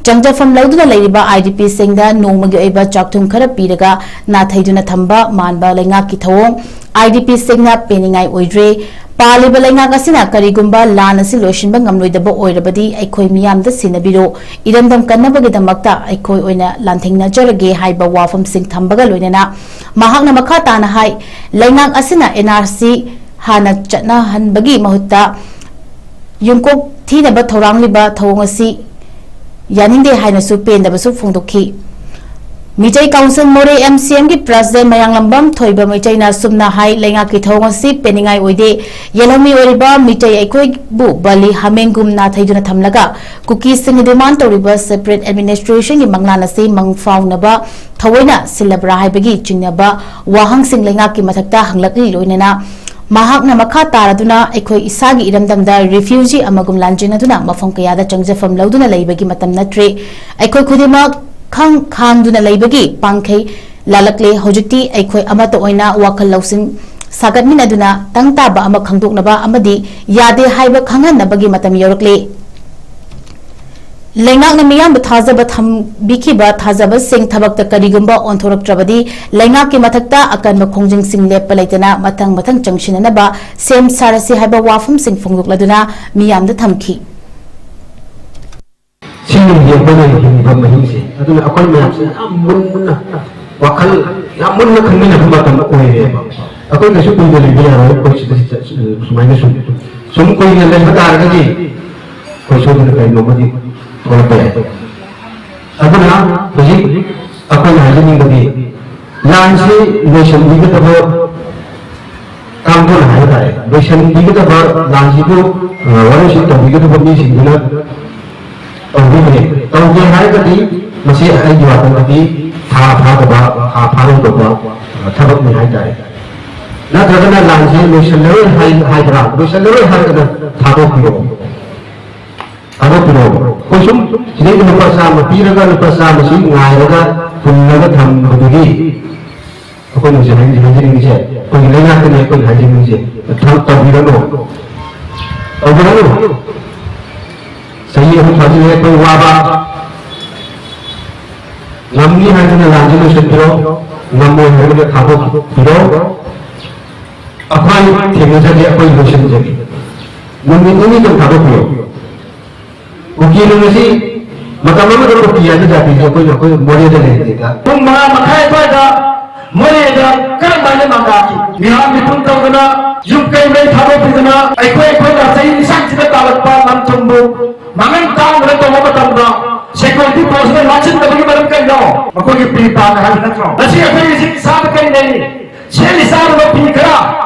ꯆꯪꯖꯐꯝ ꯂꯧꯗꯨꯅ ꯂꯩꯔꯤꯕ I D Pꯁꯤꯡꯗ ꯅꯣꯡꯃꯒꯤ ꯑꯣꯏꯕ ꯆꯥꯛꯊꯨꯝ ꯈꯔ ꯄꯤꯔꯒ ꯅꯥꯊꯩꯗꯨꯅ ꯊꯝꯕ ꯃꯥꯟꯕ ꯂꯩꯉꯥꯛꯀꯤ ꯊꯧꯑꯣꯡ I D Pꯁꯤꯡꯅ ꯄꯦꯟꯅꯤꯡꯉꯥꯏ ꯑꯣꯏꯗ꯭ꯔꯦ꯫ ꯄꯥꯜꯂꯤꯕ ꯂꯩꯉꯥꯛ ꯑꯁꯤꯅ ꯀꯔꯤꯒꯨꯝꯕ ꯂꯥꯟ ꯑꯁꯤ ꯂꯣꯏꯁꯤꯟꯕ ꯉꯝꯂꯣꯏꯗꯕ ꯑꯣꯏꯔꯕꯗꯤ ꯑꯩꯈꯣꯏ ꯃꯤꯌꯥꯝꯗ ꯁꯤꯟꯅꯕꯤꯔꯣ, ꯏꯔꯝꯗꯝ ꯀꯟꯅꯕꯒꯤꯗꯃꯛꯇ ꯑꯩꯈꯣꯏ ꯑꯣꯏꯅ ꯂꯥꯟꯊꯦꯡꯅꯖꯔꯒꯦ ꯍꯥꯏꯕ ꯋꯥꯐꯝꯁꯤꯡ ꯊꯝꯕꯒ ꯂꯣꯏꯅꯅ ꯃꯍꯥꯛꯅ ꯃꯈꯥ ꯇꯥꯅ ꯍꯥꯏ, ꯂꯩꯉꯥꯛ ꯑꯁꯤꯅ N R C ꯍꯥꯟꯅ ꯆꯠꯅꯍꯟꯕꯒꯤ ꯃꯍꯨꯠꯇ ꯌꯨꯝꯀꯣꯛ ꯊꯤꯅꯕ ꯊꯧꯔꯥꯡꯂꯤꯕ ꯊꯧꯑꯣꯡ ꯑꯁꯤ ꯌꯥꯅꯤꯡꯗꯦ ꯍꯥꯏꯅꯁꯨ ꯄꯦꯟꯗꯕꯁꯨ ꯐꯣꯡꯗꯣꯛꯈꯤ꯫ ꯃꯤꯇꯩ ꯀꯥꯎꯟꯁꯤꯜ ꯃꯣꯔꯦ M C M ꯒꯤ ꯄ꯭ꯔꯁꯤꯗꯦꯟ ꯃꯌꯥꯡꯂꯝꯕꯝ ꯊꯣꯏꯕ ꯃꯩꯇꯩꯅ ꯑꯁꯨꯝꯅ ꯍꯥꯏ, ꯂꯩꯉꯥꯛꯀꯤ ꯊꯧꯑꯣꯡ ꯑꯁꯤ ꯄꯦꯟꯅꯤꯡꯉꯥꯏ ꯑꯣꯏꯗꯦ꯫ ꯌꯦꯜꯍꯧꯃꯤ ꯑꯣꯏꯔꯤꯕ ꯃꯤꯇꯩ ꯑꯩꯈꯣꯏꯕꯨ ꯕꯂꯤ ꯍꯥꯃꯦꯡꯒꯨꯝ ꯅꯥꯊꯩꯗꯨꯅ ꯊꯝꯂꯒ ꯀꯨꯀꯤꯁꯤꯡꯅ ꯗꯤꯃꯥꯟ ꯇꯧꯔꯤꯕ separate administration ꯒꯤ ꯃꯪꯂꯥꯟ ꯑꯁꯤ ꯃꯪ ꯐꯥꯎꯅꯕ ꯊꯑꯣꯏꯅ ꯁꯤꯜꯂꯕ꯭ꯔꯥ ꯍꯥꯏꯕꯒꯤ ꯆꯤꯡꯅꯕ ꯋꯥꯍꯪꯁꯤꯡ ꯂꯩꯉꯥꯛꯀꯤ ꯃꯊꯛꯇ ꯍꯪꯂꯛꯂꯤ꯫ ꯂꯣꯏꯅꯅ ꯃꯍꯥꯛꯅ ꯃꯈꯥ ꯇꯥꯔꯗꯨꯅ, ꯑꯩꯈꯣꯏ ꯏꯁꯥꯒꯤ ꯏꯔꯝꯗꯝꯗ refugee ꯑꯃꯒꯨꯝ ꯂꯥꯟꯖꯦꯟꯅꯗꯨꯅ ꯃꯐꯝ ꯀꯌꯥꯗ ꯆꯪꯖꯐꯝ ꯂꯧꯗꯨꯅ ꯂꯩꯕꯒꯤ ꯃꯇꯝ ꯅꯠꯇ꯭ꯔꯦ꯫ ꯑꯩꯈꯣꯏ ꯈꯨꯗꯤꯡꯃꯛ ꯈꯪ ꯈꯥꯡꯗꯨꯅ ꯂꯩꯕꯒꯤ ꯄꯥꯡꯈꯩ ꯂꯥꯜꯂꯛꯂꯦ꯫ ꯍꯧꯖꯤꯛꯇꯤ ꯑꯩꯈꯣꯏ ꯑꯃꯠꯇ ꯑꯣꯏꯅ ꯋꯥꯈꯜ ꯂꯧꯁꯤꯡ ꯁꯥꯒꯠꯃꯤꯟꯅꯗꯨꯅ ꯇꯪ ꯇꯥꯕ ꯑꯃ ꯈꯪꯗꯣꯛꯅꯕ ꯑꯃꯗꯤ ꯌꯥꯗꯦ ꯍꯥꯏꯕ ꯈꯪꯍꯟꯅꯕꯒꯤ ꯃꯇꯝ ꯌꯧꯔꯛꯂꯦ꯫ ꯂꯩꯉꯥꯛꯅ ꯃꯤꯌꯥꯝꯕꯨ ꯊꯥꯖꯕ ꯊꯝꯕꯤꯈꯤꯕ ꯊꯥꯖꯕꯁꯤꯡ ꯊꯕꯛꯇ ꯀꯔꯤꯒꯨꯝꯕ ꯑꯣꯟꯊꯣꯔꯛꯇ꯭ꯔꯕꯗꯤ, ꯂꯩꯉꯥꯛꯀꯤ ꯃꯊꯛꯇ ꯑꯀꯟꯕ ꯈꯣꯡꯖꯪꯁꯤꯡ ꯂꯦꯞꯄ ꯂꯩꯇꯅ ꯃꯊꯪ ꯃꯊꯪ ꯆꯪꯁꯤꯟꯅꯅꯕ ꯁꯦꯝ ꯁꯥꯔꯁꯤ ꯍꯥꯏꯕ ꯋꯥꯐꯝꯁꯤꯡ ꯐꯣꯡꯗꯣꯛꯂꯗꯨꯅ ꯃꯤꯌꯥꯝꯗ ꯊꯝꯈꯤ꯫ ꯁꯤꯅꯤ ꯑꯩꯈꯣꯏꯅ ꯍꯤꯡꯕ ꯃꯍꯤꯡꯁꯦ꯫ ꯑꯗꯨꯅ ꯑꯩꯈꯣꯏ ꯃꯌꯥꯝꯁꯦ ꯌꯥꯝ ꯃꯨꯟꯅ, ꯋꯥꯈꯜ ꯌꯥꯝ ꯃꯨꯟꯅ ꯈꯟꯃꯤꯟꯅꯕ ꯃꯇꯝ ꯑꯣꯏꯔꯦꯕ꯫ ꯑꯩꯈꯣꯏ ꯀꯩꯁꯨ ꯀꯨꯏꯅ ꯂꯩꯕ ꯌꯥꯔꯣꯏ꯫ ꯑꯩꯈꯣꯏ ꯁꯤꯗ ꯁꯨꯃꯥꯏꯅ ꯁꯨꯝ, ꯁꯨꯝ ꯀꯨꯏꯅ ꯂꯩꯕ ꯇꯥꯔꯒꯗꯤ ꯑꯩꯈꯣꯏ ꯁꯣꯏꯗꯅ ꯀꯔꯤꯅꯣꯃꯗꯤ ꯊꯣꯛꯂꯛꯄ ꯌꯥꯏ꯫ ꯑꯗꯨꯅ ꯍꯧꯖꯤꯛ ꯑꯩꯈꯣꯏꯅ ꯍꯥꯏꯖꯅꯤꯡꯕꯗꯤ, ꯂꯥꯟꯁꯤ ꯂꯣꯏꯁꯤꯟꯕꯤꯒꯗꯕ ꯀꯥꯡꯕꯨꯅ ꯍꯥꯏꯕ ꯇꯥꯔꯦ, ꯂꯣꯏꯁꯤꯟꯕꯤꯒꯗꯕ, ꯂꯥꯟꯁꯤꯕꯨ, ꯑ, ꯋꯥꯔꯦꯞꯁꯤ ꯇꯧꯕꯤꯒꯗꯕ ꯃꯤꯁꯤꯡꯗꯨꯅ ꯇꯧꯕꯤꯕꯅꯤ꯫ ꯇꯧꯗꯦ ꯍꯥꯏꯔꯒꯗꯤ ꯃꯁꯤ ꯑꯩꯒꯤ ꯋꯥꯈꯜꯗꯗꯤ ꯊꯥ ꯐꯥꯗꯕ, ꯊꯥ ꯐꯥꯔꯣꯏꯗꯕ, ꯑ, ꯊꯕꯛꯅꯤ ꯍꯥꯏ ꯇꯥꯔꯦ꯫ ꯅꯠꯇ꯭ꯔꯒꯅ ꯂꯥꯟꯁꯤ ꯂꯣꯏꯁꯤꯜꯂꯔꯣꯏ ꯍꯥꯏ-, ꯍꯥꯏꯕ꯭ꯔꯥ? ꯂꯣꯏꯁꯤꯜꯂꯔꯣꯏ ꯍꯥꯏꯔꯒꯅ ꯊꯥꯗꯣꯛꯄꯤꯔꯛꯑꯣ꯫ ꯊꯥꯗꯣꯛꯄꯤꯔꯛꯑꯣ꯫ ꯑꯩꯈꯣꯏ ꯁꯨꯝ ꯁꯤꯗꯩꯗ ꯂꯨꯄꯥ ꯆꯥꯝꯃ ꯄꯤꯔꯒ ꯂꯨꯄꯥ ꯆꯥꯝꯃꯁꯤ ꯉꯥꯏꯔꯒ ꯍꯨꯜꯂꯒ ꯊꯝꯕꯗꯨꯗꯤ ꯑꯩꯈꯣꯏꯅ ꯍꯧꯖꯤꯛ ꯍꯥꯏꯅꯤꯡ-, ꯍꯥꯏꯖꯅꯤꯡꯉꯤꯁꯦ ꯑꯩꯈꯣꯏꯒꯤ ꯂꯩꯉꯥꯛꯇꯅꯤ ꯑꯩꯈꯣꯏꯅ ꯍꯥꯏꯖꯅꯤꯡꯉꯤꯁꯦ꯫ ꯊꯕꯛ ꯇꯧꯕꯤꯔꯅꯨ꯫ ꯇꯧꯕꯤꯔꯅꯨ꯫ ꯆꯍꯤ ꯑꯍꯨꯝ ꯐꯥꯖꯤꯜꯂꯦ ꯑꯩꯈꯣꯏ ꯋꯥꯕ꯫ ꯉꯝꯅꯤ ꯍꯥꯏꯗꯨꯅ ꯂꯥꯟꯁꯤ ꯂꯣꯏꯁꯤꯟꯕꯤꯔꯣ, ꯉꯝꯃꯣꯏ ꯍꯥꯏꯗꯨꯅ ꯊꯥꯗꯣꯛꯄꯤꯔꯣ꯫ ꯑꯩꯈꯣꯏ ꯊꯦꯡꯅꯖꯒꯦ, ꯑꯩꯈꯣꯏ ꯂꯣꯏꯁꯤꯟꯖꯒꯦ꯫ ꯅꯨꯃꯤꯠ ꯅꯤꯅꯤꯗꯪ ꯊꯥꯗꯣꯛꯄꯤꯔꯣ꯫ ꯀꯨꯀꯤ ꯂꯣꯟ ꯑꯁꯤ ꯃꯇꯝ ꯑꯃꯗ ꯀꯨꯀꯤ ꯍꯥꯏꯕ ꯖꯥꯇꯤꯁꯦ ꯑꯩꯈꯣꯏꯅ, ꯑꯩꯈꯣꯏ ꯃꯣꯔꯦꯗ ꯂꯩꯔꯤꯉꯩꯗ ꯄꯨꯡ ꯃꯉꯥ ꯃꯈꯥꯏ ꯑꯗꯨꯋꯥꯏꯗ ꯃꯣꯔꯦꯗ ꯀꯔꯝ ꯍꯥꯏꯅ ꯃꯥꯡꯗꯥꯈꯤ? ꯃꯤꯍꯥꯠ ꯃꯤꯄꯨꯟ ꯇꯧꯗꯅ, ꯌꯨꯝ ꯀꯩ ꯃꯩ ꯊꯥꯗꯣꯛꯄꯤꯗꯅ, ꯑꯩꯈꯣꯏ, ꯑꯩꯈꯣꯏꯅ ꯆꯍꯤ ꯂꯤꯁꯥꯡꯁꯤꯗ ꯇꯥꯜꯂꯛꯄ ꯂꯟ ꯊꯨꯝꯕꯨ ꯃꯥꯡꯍꯟ ꯇꯥꯛꯍꯟꯗꯅ ꯇꯧꯕ ꯃꯇꯝꯗ security force ꯅ ꯂꯥꯟꯁꯤꯟꯗꯕꯒꯤ ꯃꯔꯝ ꯀꯔꯤꯅꯣ? ꯃꯈꯣꯏꯒꯤ ꯄ꯭ꯔꯤꯄꯥꯟ ꯍꯥꯏꯕ ꯅꯠꯇ꯭ꯔꯣ? ꯉꯁꯤ ꯑꯩꯈꯣꯏ ꯍꯧꯖꯤꯛ ꯏꯁꯥꯗ ꯀꯔꯤ ꯂꯩꯔꯤ? ꯁꯦꯠꯂꯤ ꯆꯥꯔꯤꯕ ꯐꯤ ꯈꯔ,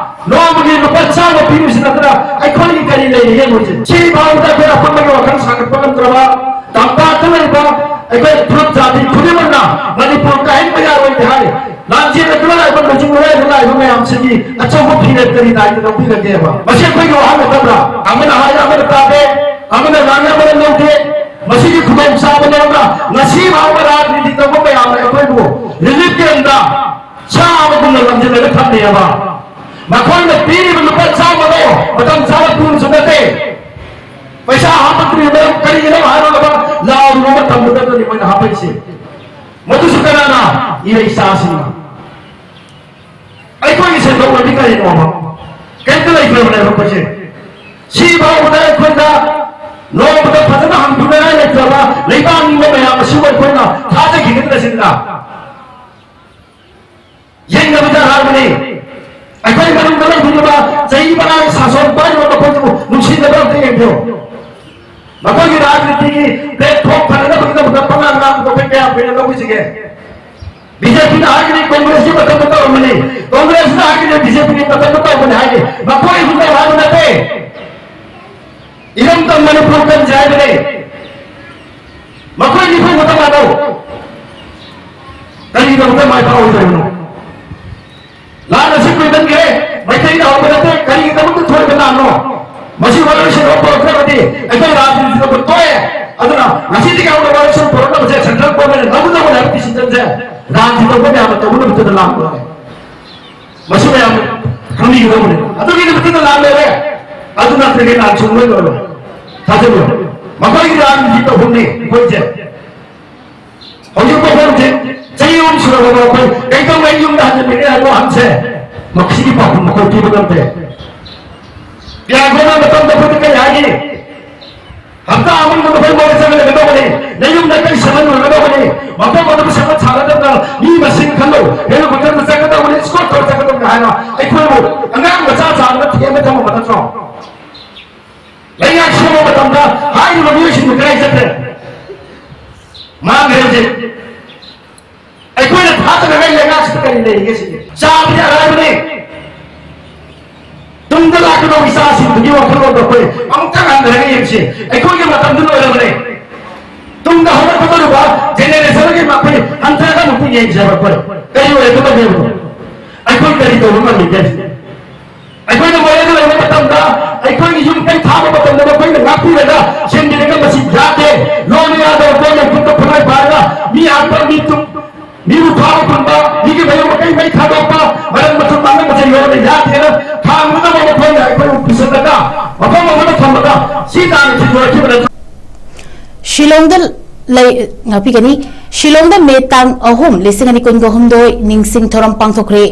ꯅꯣꯡꯃꯒꯤ ꯂꯨꯄꯥ ꯆꯥꯝꯃ ꯄꯤꯕꯁꯤ ꯅꯠꯇꯅ ꯑꯩꯈꯣꯏꯒꯤ ꯀꯔꯤ ꯂꯩꯔꯤ? ꯌꯦꯡꯉꯨꯁꯦ꯫ ꯁꯤ ꯐꯥꯎꯕꯗ ꯑꯩꯈꯣꯏ ꯑꯄꯨꯟꯕꯒꯤ ꯋꯥꯈꯜ ꯁꯥꯒꯠꯄ ꯉꯝꯗ꯭ꯔꯕ ꯇꯝꯄꯥꯛꯇ ꯂꯩꯕ ꯑꯩꯈꯣꯏ ꯐꯨꯔꯨꯞ ꯖꯥꯇꯤ ꯈꯨꯗꯤꯡꯃꯛꯅ ꯃꯅꯤꯄꯨꯔ ꯀꯥꯏꯍꯟꯕ ꯌꯥꯔꯣꯏ ꯍꯥꯏ꯫ ꯂꯥꯟꯖꯦꯜ ꯑꯗꯨ ꯂꯥꯛꯏꯕ ꯂꯨꯆꯤꯡ ꯂꯣꯏꯔꯥꯏꯗ ꯂꯥꯛꯏꯕ ꯃꯌꯥꯝꯁꯤꯒꯤ ꯑꯆꯧꯕ ꯐꯤꯔꯦꯞ ꯀꯔꯤ ꯗꯥꯏꯇ ꯂꯧꯕꯤꯔꯒꯦꯕ? ꯃꯁꯤ ꯑꯩꯈꯣꯏꯒꯤ ꯋꯥꯍꯪ ꯅꯠꯇꯕ꯭ꯔꯥ? ꯑꯃꯅ ꯍꯥꯏ, ꯑꯃꯅ ꯇꯥꯗꯦ, ꯑꯃꯅ ꯉꯥꯡꯅ, ꯑꯃꯅ ꯂꯧꯗꯦ꯫ ꯃꯁꯤꯒꯤ ꯈꯨꯗꯣꯡꯆꯥꯕ ꯂꯧꯔꯒ ꯉꯁꯤ ꯐꯥꯎꯕ ꯔꯥꯖꯅꯤꯇꯤ ꯇꯧꯕ ꯃꯌꯥꯝꯅ ꯑꯩꯈꯣꯏꯕꯨ ꯔꯤꯂꯤꯐ ꯀꯦꯝꯗ ꯁꯥ ꯑꯃꯒꯨꯝꯅ ꯂꯝꯁꯤꯜꯂꯒ ꯊꯝꯃꯦꯕ꯫ ꯃꯈꯣꯏꯅ ꯄꯤꯔꯤꯕ ꯂꯨꯄꯥ ꯆꯥꯝꯃꯗꯣ ꯃꯇꯝ ꯆꯥꯅ ꯄꯨꯕꯁꯨ ꯅꯠꯇꯦ꯫ ꯄꯩꯁꯥ ꯍꯥꯞꯄꯛꯇ꯭ꯔꯤꯕ ꯃꯔꯝ ꯀꯔꯤꯒꯤꯅꯣ ꯍꯥꯏꯔꯒ ꯂꯥꯎꯔꯤꯕ ꯃꯇꯝꯗꯨꯗꯅꯤ ꯃꯣꯏꯅ ꯍꯥꯞꯄꯛꯏꯁꯦ꯫ ꯃꯗꯨꯁꯨ ꯀꯅꯥꯅ? ꯏꯔꯩ ꯏꯆꯥꯁꯤꯡꯅ꯫ ꯑꯩꯈꯣꯏꯒꯤ ꯁꯦꯟꯊꯣꯛ ꯂꯝꯕꯤ ꯀꯔꯤꯅꯣꯕ? ꯀꯔꯤꯝꯇ ꯂꯩꯇ꯭ꯔꯕꯅꯦꯕ ꯑꯩꯈꯣꯏꯁꯦ꯫ ꯁꯤ ꯐꯥꯎꯕꯗ ꯑꯩꯈꯣꯏꯗ ꯅꯣꯡꯃꯗ ꯐꯖꯅ ꯍꯪꯕꯤꯅꯤꯡꯉꯥꯏ ꯂꯩꯇ꯭ꯔꯕ ꯂꯩꯕꯥꯛ ꯅꯤꯡꯕ ꯃꯌꯥꯝ ꯑꯁꯤꯕꯨ ꯑꯩꯈꯣꯏꯅ ꯊꯥꯖꯈꯤꯒꯗ꯭ꯔꯥ ꯁꯤꯅꯤꯗ? ꯌꯦꯡꯗꯕꯤꯗ ꯍꯥꯏꯕꯅꯤ꯫ ꯑꯩꯈꯣꯏ ꯃꯅꯨꯡꯗ ꯂꯩꯕꯤꯔꯤꯕ ꯆꯍꯤ ꯃꯉꯥꯒꯤ ꯁꯥꯁꯣꯟ ꯄꯥꯏꯔꯤꯕ ꯃꯈꯣꯏꯗꯨꯕꯨ ꯅꯨꯡꯁꯤꯗꯕ ꯑꯝꯇ ꯌꯦꯡꯕꯤꯌꯨ꯫ ꯃꯈꯣꯏꯒꯤ ꯔꯥꯖꯅꯤꯇꯤꯒꯤ platform ꯐꯅꯅꯕꯒꯤꯗꯃꯛꯇ ꯄꯉꯥꯡ ꯉꯥꯡꯕꯗꯣ ꯑꯩꯈꯣꯏ ꯀꯌꯥꯝ ꯀꯨꯏꯅ ꯂꯧꯈꯤꯁꯤꯒꯦ? ꯕꯤ ꯖꯦ ꯄꯤꯅ ꯍꯥꯏꯒꯅꯤ ꯀꯣꯡꯒ꯭ꯔꯦꯁꯀꯤ ꯃꯇꯝꯗ ꯇꯧꯔꯝꯕꯅꯤ, ꯀꯣꯡꯒ꯭ꯔꯦꯁꯅ ꯍꯥꯏꯒꯅꯤ ꯕꯤ ꯖꯦ ꯄꯤꯒꯤ ꯃꯇꯝꯗ ꯇꯧꯕꯅꯤ ꯍꯥꯏꯔꯤ꯫ ꯃꯈꯣꯏ ꯍꯧꯖꯤꯛ ꯍꯥꯏꯕ ꯅꯠꯇꯦ꯫ ꯏꯔꯝꯗꯝ ꯃꯅꯤꯄꯨꯔ ꯀꯟꯁꯦ ꯍꯥꯏꯕꯅꯤ꯫ ꯃꯈꯣꯏ ꯅꯤꯐꯨ ꯈꯛꯇ ꯃꯥꯟꯅꯧ꯫ ꯀꯔꯤꯒꯤꯗꯃꯛꯇ ꯃꯥꯏ ꯄꯥꯛꯑꯣꯏꯗꯧꯔꯤꯕꯅꯣ? ꯂꯥꯟ ꯑꯁꯤ ꯀꯨꯏꯃꯟꯈ꯭ꯔꯦ꯫ ꯃꯩꯇꯩꯅ ꯍꯧꯕ ꯅꯠꯇꯦ꯫ ꯀꯔꯤꯒꯤꯗꯃꯛꯇ ꯊꯣꯛꯏꯕ ꯂꯥꯟꯅꯣ? ꯃꯁꯤ ꯋꯥꯔꯣꯏꯁꯤꯟ ꯑꯃ ꯄꯨꯔꯛꯇ꯭ꯔꯕꯗꯤ ꯑꯩꯈꯣꯏ ꯔꯥꯖꯅꯤꯇꯤ ꯇꯧꯕ ꯇꯣꯛꯑꯦ꯫ ꯑꯗꯨꯅ ꯉꯁꯤꯗꯒꯤ ꯍꯧꯅ ꯋꯥꯔꯣꯏꯁꯤꯟ ꯄꯨꯔꯛꯅꯕꯁꯦ central government ꯅ ꯂꯧꯒꯗꯧꯕꯅꯦ ꯍꯥꯏꯕ decision ꯁꯦ ꯔꯥꯖꯅꯤꯇꯤ ꯇꯧꯕ ꯃꯌꯥꯝꯅ ꯇꯧꯒꯗꯕꯗꯨꯗ ꯂꯥꯟ ꯄꯨꯔꯛꯑꯦ꯫ ꯃꯁꯤ ꯃꯌꯥꯝ ꯈꯪꯕꯤꯒꯗꯧꯕꯅꯤ꯫ ꯑꯗꯨꯒꯤ ꯅꯨꯃꯤꯠꯇꯨꯗ ꯂꯥꯟ ꯂꯩꯔꯦ꯫ ꯑꯗꯨ ꯅꯠꯇ꯭ꯔꯗꯤ ꯂꯥꯟ ꯁꯨꯡꯂꯣꯏ ꯂꯣꯏꯔꯣꯏ꯫ ꯊꯥꯖꯕꯤꯌꯨ꯫ ꯃꯈꯣꯏꯒꯤ ꯂꯥꯟꯒꯤ ꯇꯧꯐꯝꯅꯤ ꯑꯩꯈꯣꯏꯁꯦ꯫ ꯍꯧꯖꯤꯛ ꯐꯥꯎꯕ ꯍꯧꯖꯤꯛ ꯆꯍꯤ ꯑꯍꯨꯝ ꯁꯨꯔꯕ ꯑꯩꯈꯣꯏ ꯀꯩꯗꯧꯉꯩ ꯌꯨꯝꯗ ꯍꯟꯖꯤꯟꯕꯤꯒꯦ ꯍꯥꯏꯕ ꯋꯥꯍꯪꯁꯦ ꯃꯁꯤꯒꯤ ꯄꯥꯎꯈꯨꯝ ꯑꯩꯈꯣꯏ ꯄꯤꯕ ꯉꯝꯗꯦ꯫ ꯄꯤꯌꯥꯒꯣꯅ ꯃꯇꯝꯗ ꯑꯩꯈꯣꯏꯗ ꯀꯔꯤ ꯍꯥꯏꯒꯅꯤ? ꯍꯞꯇꯥ ꯑꯃꯒꯤ ꯃꯅꯨꯡꯗ ꯃꯈꯣꯏ ꯃꯣꯏꯗ ꯆꯪꯒꯗꯕꯅꯤ, ꯅꯌꯨꯝꯗ ꯀꯔꯤ ꯁꯦꯝꯍꯟꯒꯗꯕꯅꯤ, ꯃꯐꯝ ꯑꯗꯨꯕꯨ ꯁꯦꯝꯒꯠ ꯁꯥꯒꯗꯕꯅ ꯃꯤ ꯃꯁꯤꯡ ꯈꯜꯂꯨ, helicopter ꯗ ꯆꯠꯀꯗꯕꯅꯤ, escort ꯇꯧꯔ ꯆꯠꯀꯗꯕꯅꯤ ꯍꯥꯏꯅ ꯑꯩꯈꯣꯏꯕꯨ ꯑꯉꯥꯡ ꯃꯆꯥ ꯆꯥꯡꯗ ꯊꯦꯝꯕ ꯊꯝꯃꯝꯕ ꯅꯠꯇ꯭ꯔꯣ? ꯂꯩꯉꯥꯛ ꯁꯦꯝꯕ ꯃꯇꯝꯗ ꯍꯥꯏꯔꯤꯕ ꯃꯤꯑꯣꯏꯁꯤꯡꯗꯨ ꯀꯗꯥꯏ ꯆꯠꯈ꯭ꯔꯦ? ꯃꯥꯡꯈ꯭ꯔꯦ ꯍꯧꯖꯤꯛ꯫ ꯀꯔꯤ ꯂꯩꯔꯤꯒꯦ ꯁꯤꯅꯤ꯫ ꯆꯥꯕꯗꯤ ꯑꯔꯥꯏꯕꯅꯤ꯫ ꯇꯨꯡꯗ ꯂꯥꯛꯀꯗꯧꯕ ꯏꯆꯥꯁꯤꯡꯗꯨꯒꯤ ꯋꯥꯈꯜꯂꯣꯟꯗꯣ ꯑꯩꯈꯣꯏ ꯑꯃꯨꯛꯇꯪ ꯍꯟꯊꯔꯒ ꯌꯦꯡꯁꯤ꯫ ꯑꯩꯈꯣꯏꯒꯤ ꯃꯇꯝꯗꯨ ꯂꯣꯏꯔꯕꯅꯤ꯫ ꯇꯨꯡꯗ ꯍꯧꯔꯛꯀꯗꯧꯔꯤꯕ ꯖꯦꯅꯦꯔꯦꯁꯟꯒꯤ ꯃꯈꯣꯏ ꯍꯟꯊꯔꯒ ꯑꯃꯨꯛꯇ ꯌꯦꯡꯁꯦꯕ꯫ ꯑꯩꯈꯣꯏ ꯀꯔꯤ ꯑꯣꯏꯔꯛꯀꯗꯒꯦ? ꯑꯩꯈꯣꯏ ꯀꯔꯤ ꯇꯧꯕ ꯉꯝꯃꯤꯒꯦ? ꯑꯩꯈꯣꯏꯅ ꯃꯣꯔꯦꯗ ꯂꯩꯕ ꯃꯇꯝꯗ, ꯑꯩꯈꯣꯏꯒꯤ ꯌꯨꯝ ꯀꯩ ꯊꯥꯕ ꯃꯇꯝꯗ ꯃꯈꯣꯏꯅ ꯉꯥꯛꯄꯤꯔꯒ ꯁꯦꯝꯕꯤꯔꯒ ꯃꯁꯤ ꯌꯥꯗꯦ, ꯂꯣꯟꯅ ꯌꯥꯗꯕ ꯄꯣꯠ ꯂꯩ, ꯈꯨꯠꯇ ꯈꯨꯠꯂꯥꯏ ꯄꯥꯏꯔꯒ ꯃꯤ ꯍꯥꯠꯄ, ꯃꯤ ꯇꯨꯞ-, ꯃꯤꯕꯨ ꯐꯥꯕ ꯐꯪꯕ, ꯃꯤꯒꯤ ꯃꯌꯨꯝ ꯃꯀꯩ ꯃꯩ ꯊꯥꯗꯣꯛꯄ, ꯃꯔꯝ ꯃꯊꯨꯝ ꯃꯥꯡꯍꯟꯕꯁꯦ ꯌꯣꯟꯕ ꯌꯥꯗꯦꯅ ꯊꯥꯡꯗꯨꯅ ꯃꯈꯣꯏꯅ ꯑꯩꯈꯣꯏꯕꯨ ꯄꯨꯁꯤꯜꯂꯒ ꯃꯐꯝ ꯑꯃꯗ ꯊꯝꯃꯒ ꯁꯤ ꯇꯥꯟꯅ ꯊꯤꯟꯗꯣꯔꯛꯈꯤꯕ ꯅꯠꯇ꯭ꯔꯣ? ꯁꯤꯂꯣꯡꯗ ꯂꯩ-, ꯉꯥꯛꯄꯤꯒꯅꯤ꯫ ꯁꯤꯂꯣꯡꯗ ꯃꯦ ꯇꯥꯡ ꯑꯍꯨꯝ, ꯂꯤꯁꯤꯡ ꯑꯅꯤ ꯀꯨꯟꯒ ꯍꯨꯝꯗꯣꯏ, ꯅꯤꯡꯁꯤꯡ ꯊꯧꯔꯝ ꯄꯥꯡꯊꯣꯛꯈ꯭ꯔꯦ꯫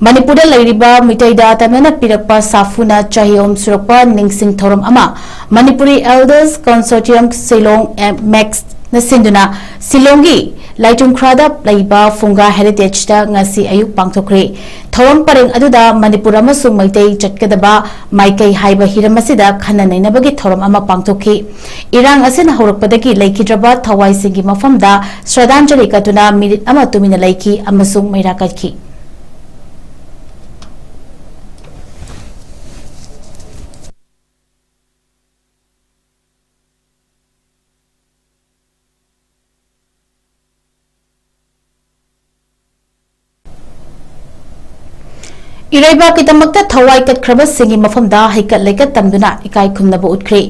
ꯃꯅꯤꯄꯨꯔꯗ ꯂꯩꯔꯤꯕ ꯃꯤꯇꯩꯗ ꯇꯝꯅꯅ ꯄꯤꯔꯛꯄ ꯁꯥꯐꯨꯅ ꯆꯍꯤ ꯑꯍꯨꯝ ꯁꯨꯔꯛꯄ ꯅꯤꯡꯁꯤꯡ ꯊꯧꯔꯝ ꯑꯃ ꯃꯅꯤꯄꯨꯔꯤ ꯑꯦꯜꯗꯔꯁ ꯀꯟꯁꯣꯔꯇꯤꯌꯝ ꯁꯤꯂꯣꯡ ꯑꯦ-, ꯃꯦꯛꯁꯅ ꯁꯤꯟꯗꯨꯅ ꯁꯤꯂꯣꯡꯒꯤ ꯂꯥꯏꯇꯨꯝꯈ꯭ꯔꯥꯗ ꯂꯩꯕ ꯐꯨꯡꯒꯥ ꯍꯦꯔꯤꯇꯦꯖꯇ ꯉꯁꯤ ꯑꯌꯨꯛ ꯄꯥꯡꯊꯣꯛꯈ꯭ꯔꯦ꯫ ꯊꯧꯔꯝ ꯄꯔꯦꯡ ꯑꯗꯨꯗ ꯃꯅꯤꯄꯨꯔ ꯑꯃꯁꯨꯡ ꯃꯩꯇꯩ ꯆꯠꯀꯗꯕ ꯃꯥꯏꯀꯩ ꯍꯥꯏꯕ ꯍꯤꯔꯝ ꯑꯁꯤꯗ ꯈꯟꯅ ꯅꯩꯅꯕꯒꯤ ꯊꯧꯔꯝ ꯑꯃ ꯄꯥꯡꯊꯣꯛꯈꯤ꯫ ꯏꯔꯥꯡ ꯑꯁꯤꯅ ꯍꯧꯔꯛꯄꯗꯒꯤ ꯂꯩꯈꯤꯗ꯭ꯔꯕ ꯊꯋꯥꯏꯁꯤꯡꯒꯤ ꯃꯐꯝꯗ ꯁ꯭ꯔꯗꯥꯟꯖꯂꯤ ꯀꯠꯇꯨꯅ ꯃꯤꯅꯤꯠ ꯑꯃ ꯇꯨꯃꯤꯟꯅ ꯂꯩꯈꯤ ꯑꯃꯁꯨꯡ ꯃꯩꯔꯥ ꯀꯠꯈꯤ꯫ ꯏꯔꯩꯕꯥꯛꯀꯤꯗꯃꯛꯇ ꯊꯋꯥꯏ ꯀꯠꯈ꯭ꯔꯕꯁꯤꯡꯒꯤ ꯃꯐꯝꯗ ꯍꯩꯀꯠ ꯂꯩꯀꯠ ꯇꯝꯗꯨꯅ ꯏꯀꯥꯏ ꯈꯨꯝꯅꯕ ꯎꯠꯈ꯭ꯔꯦ꯫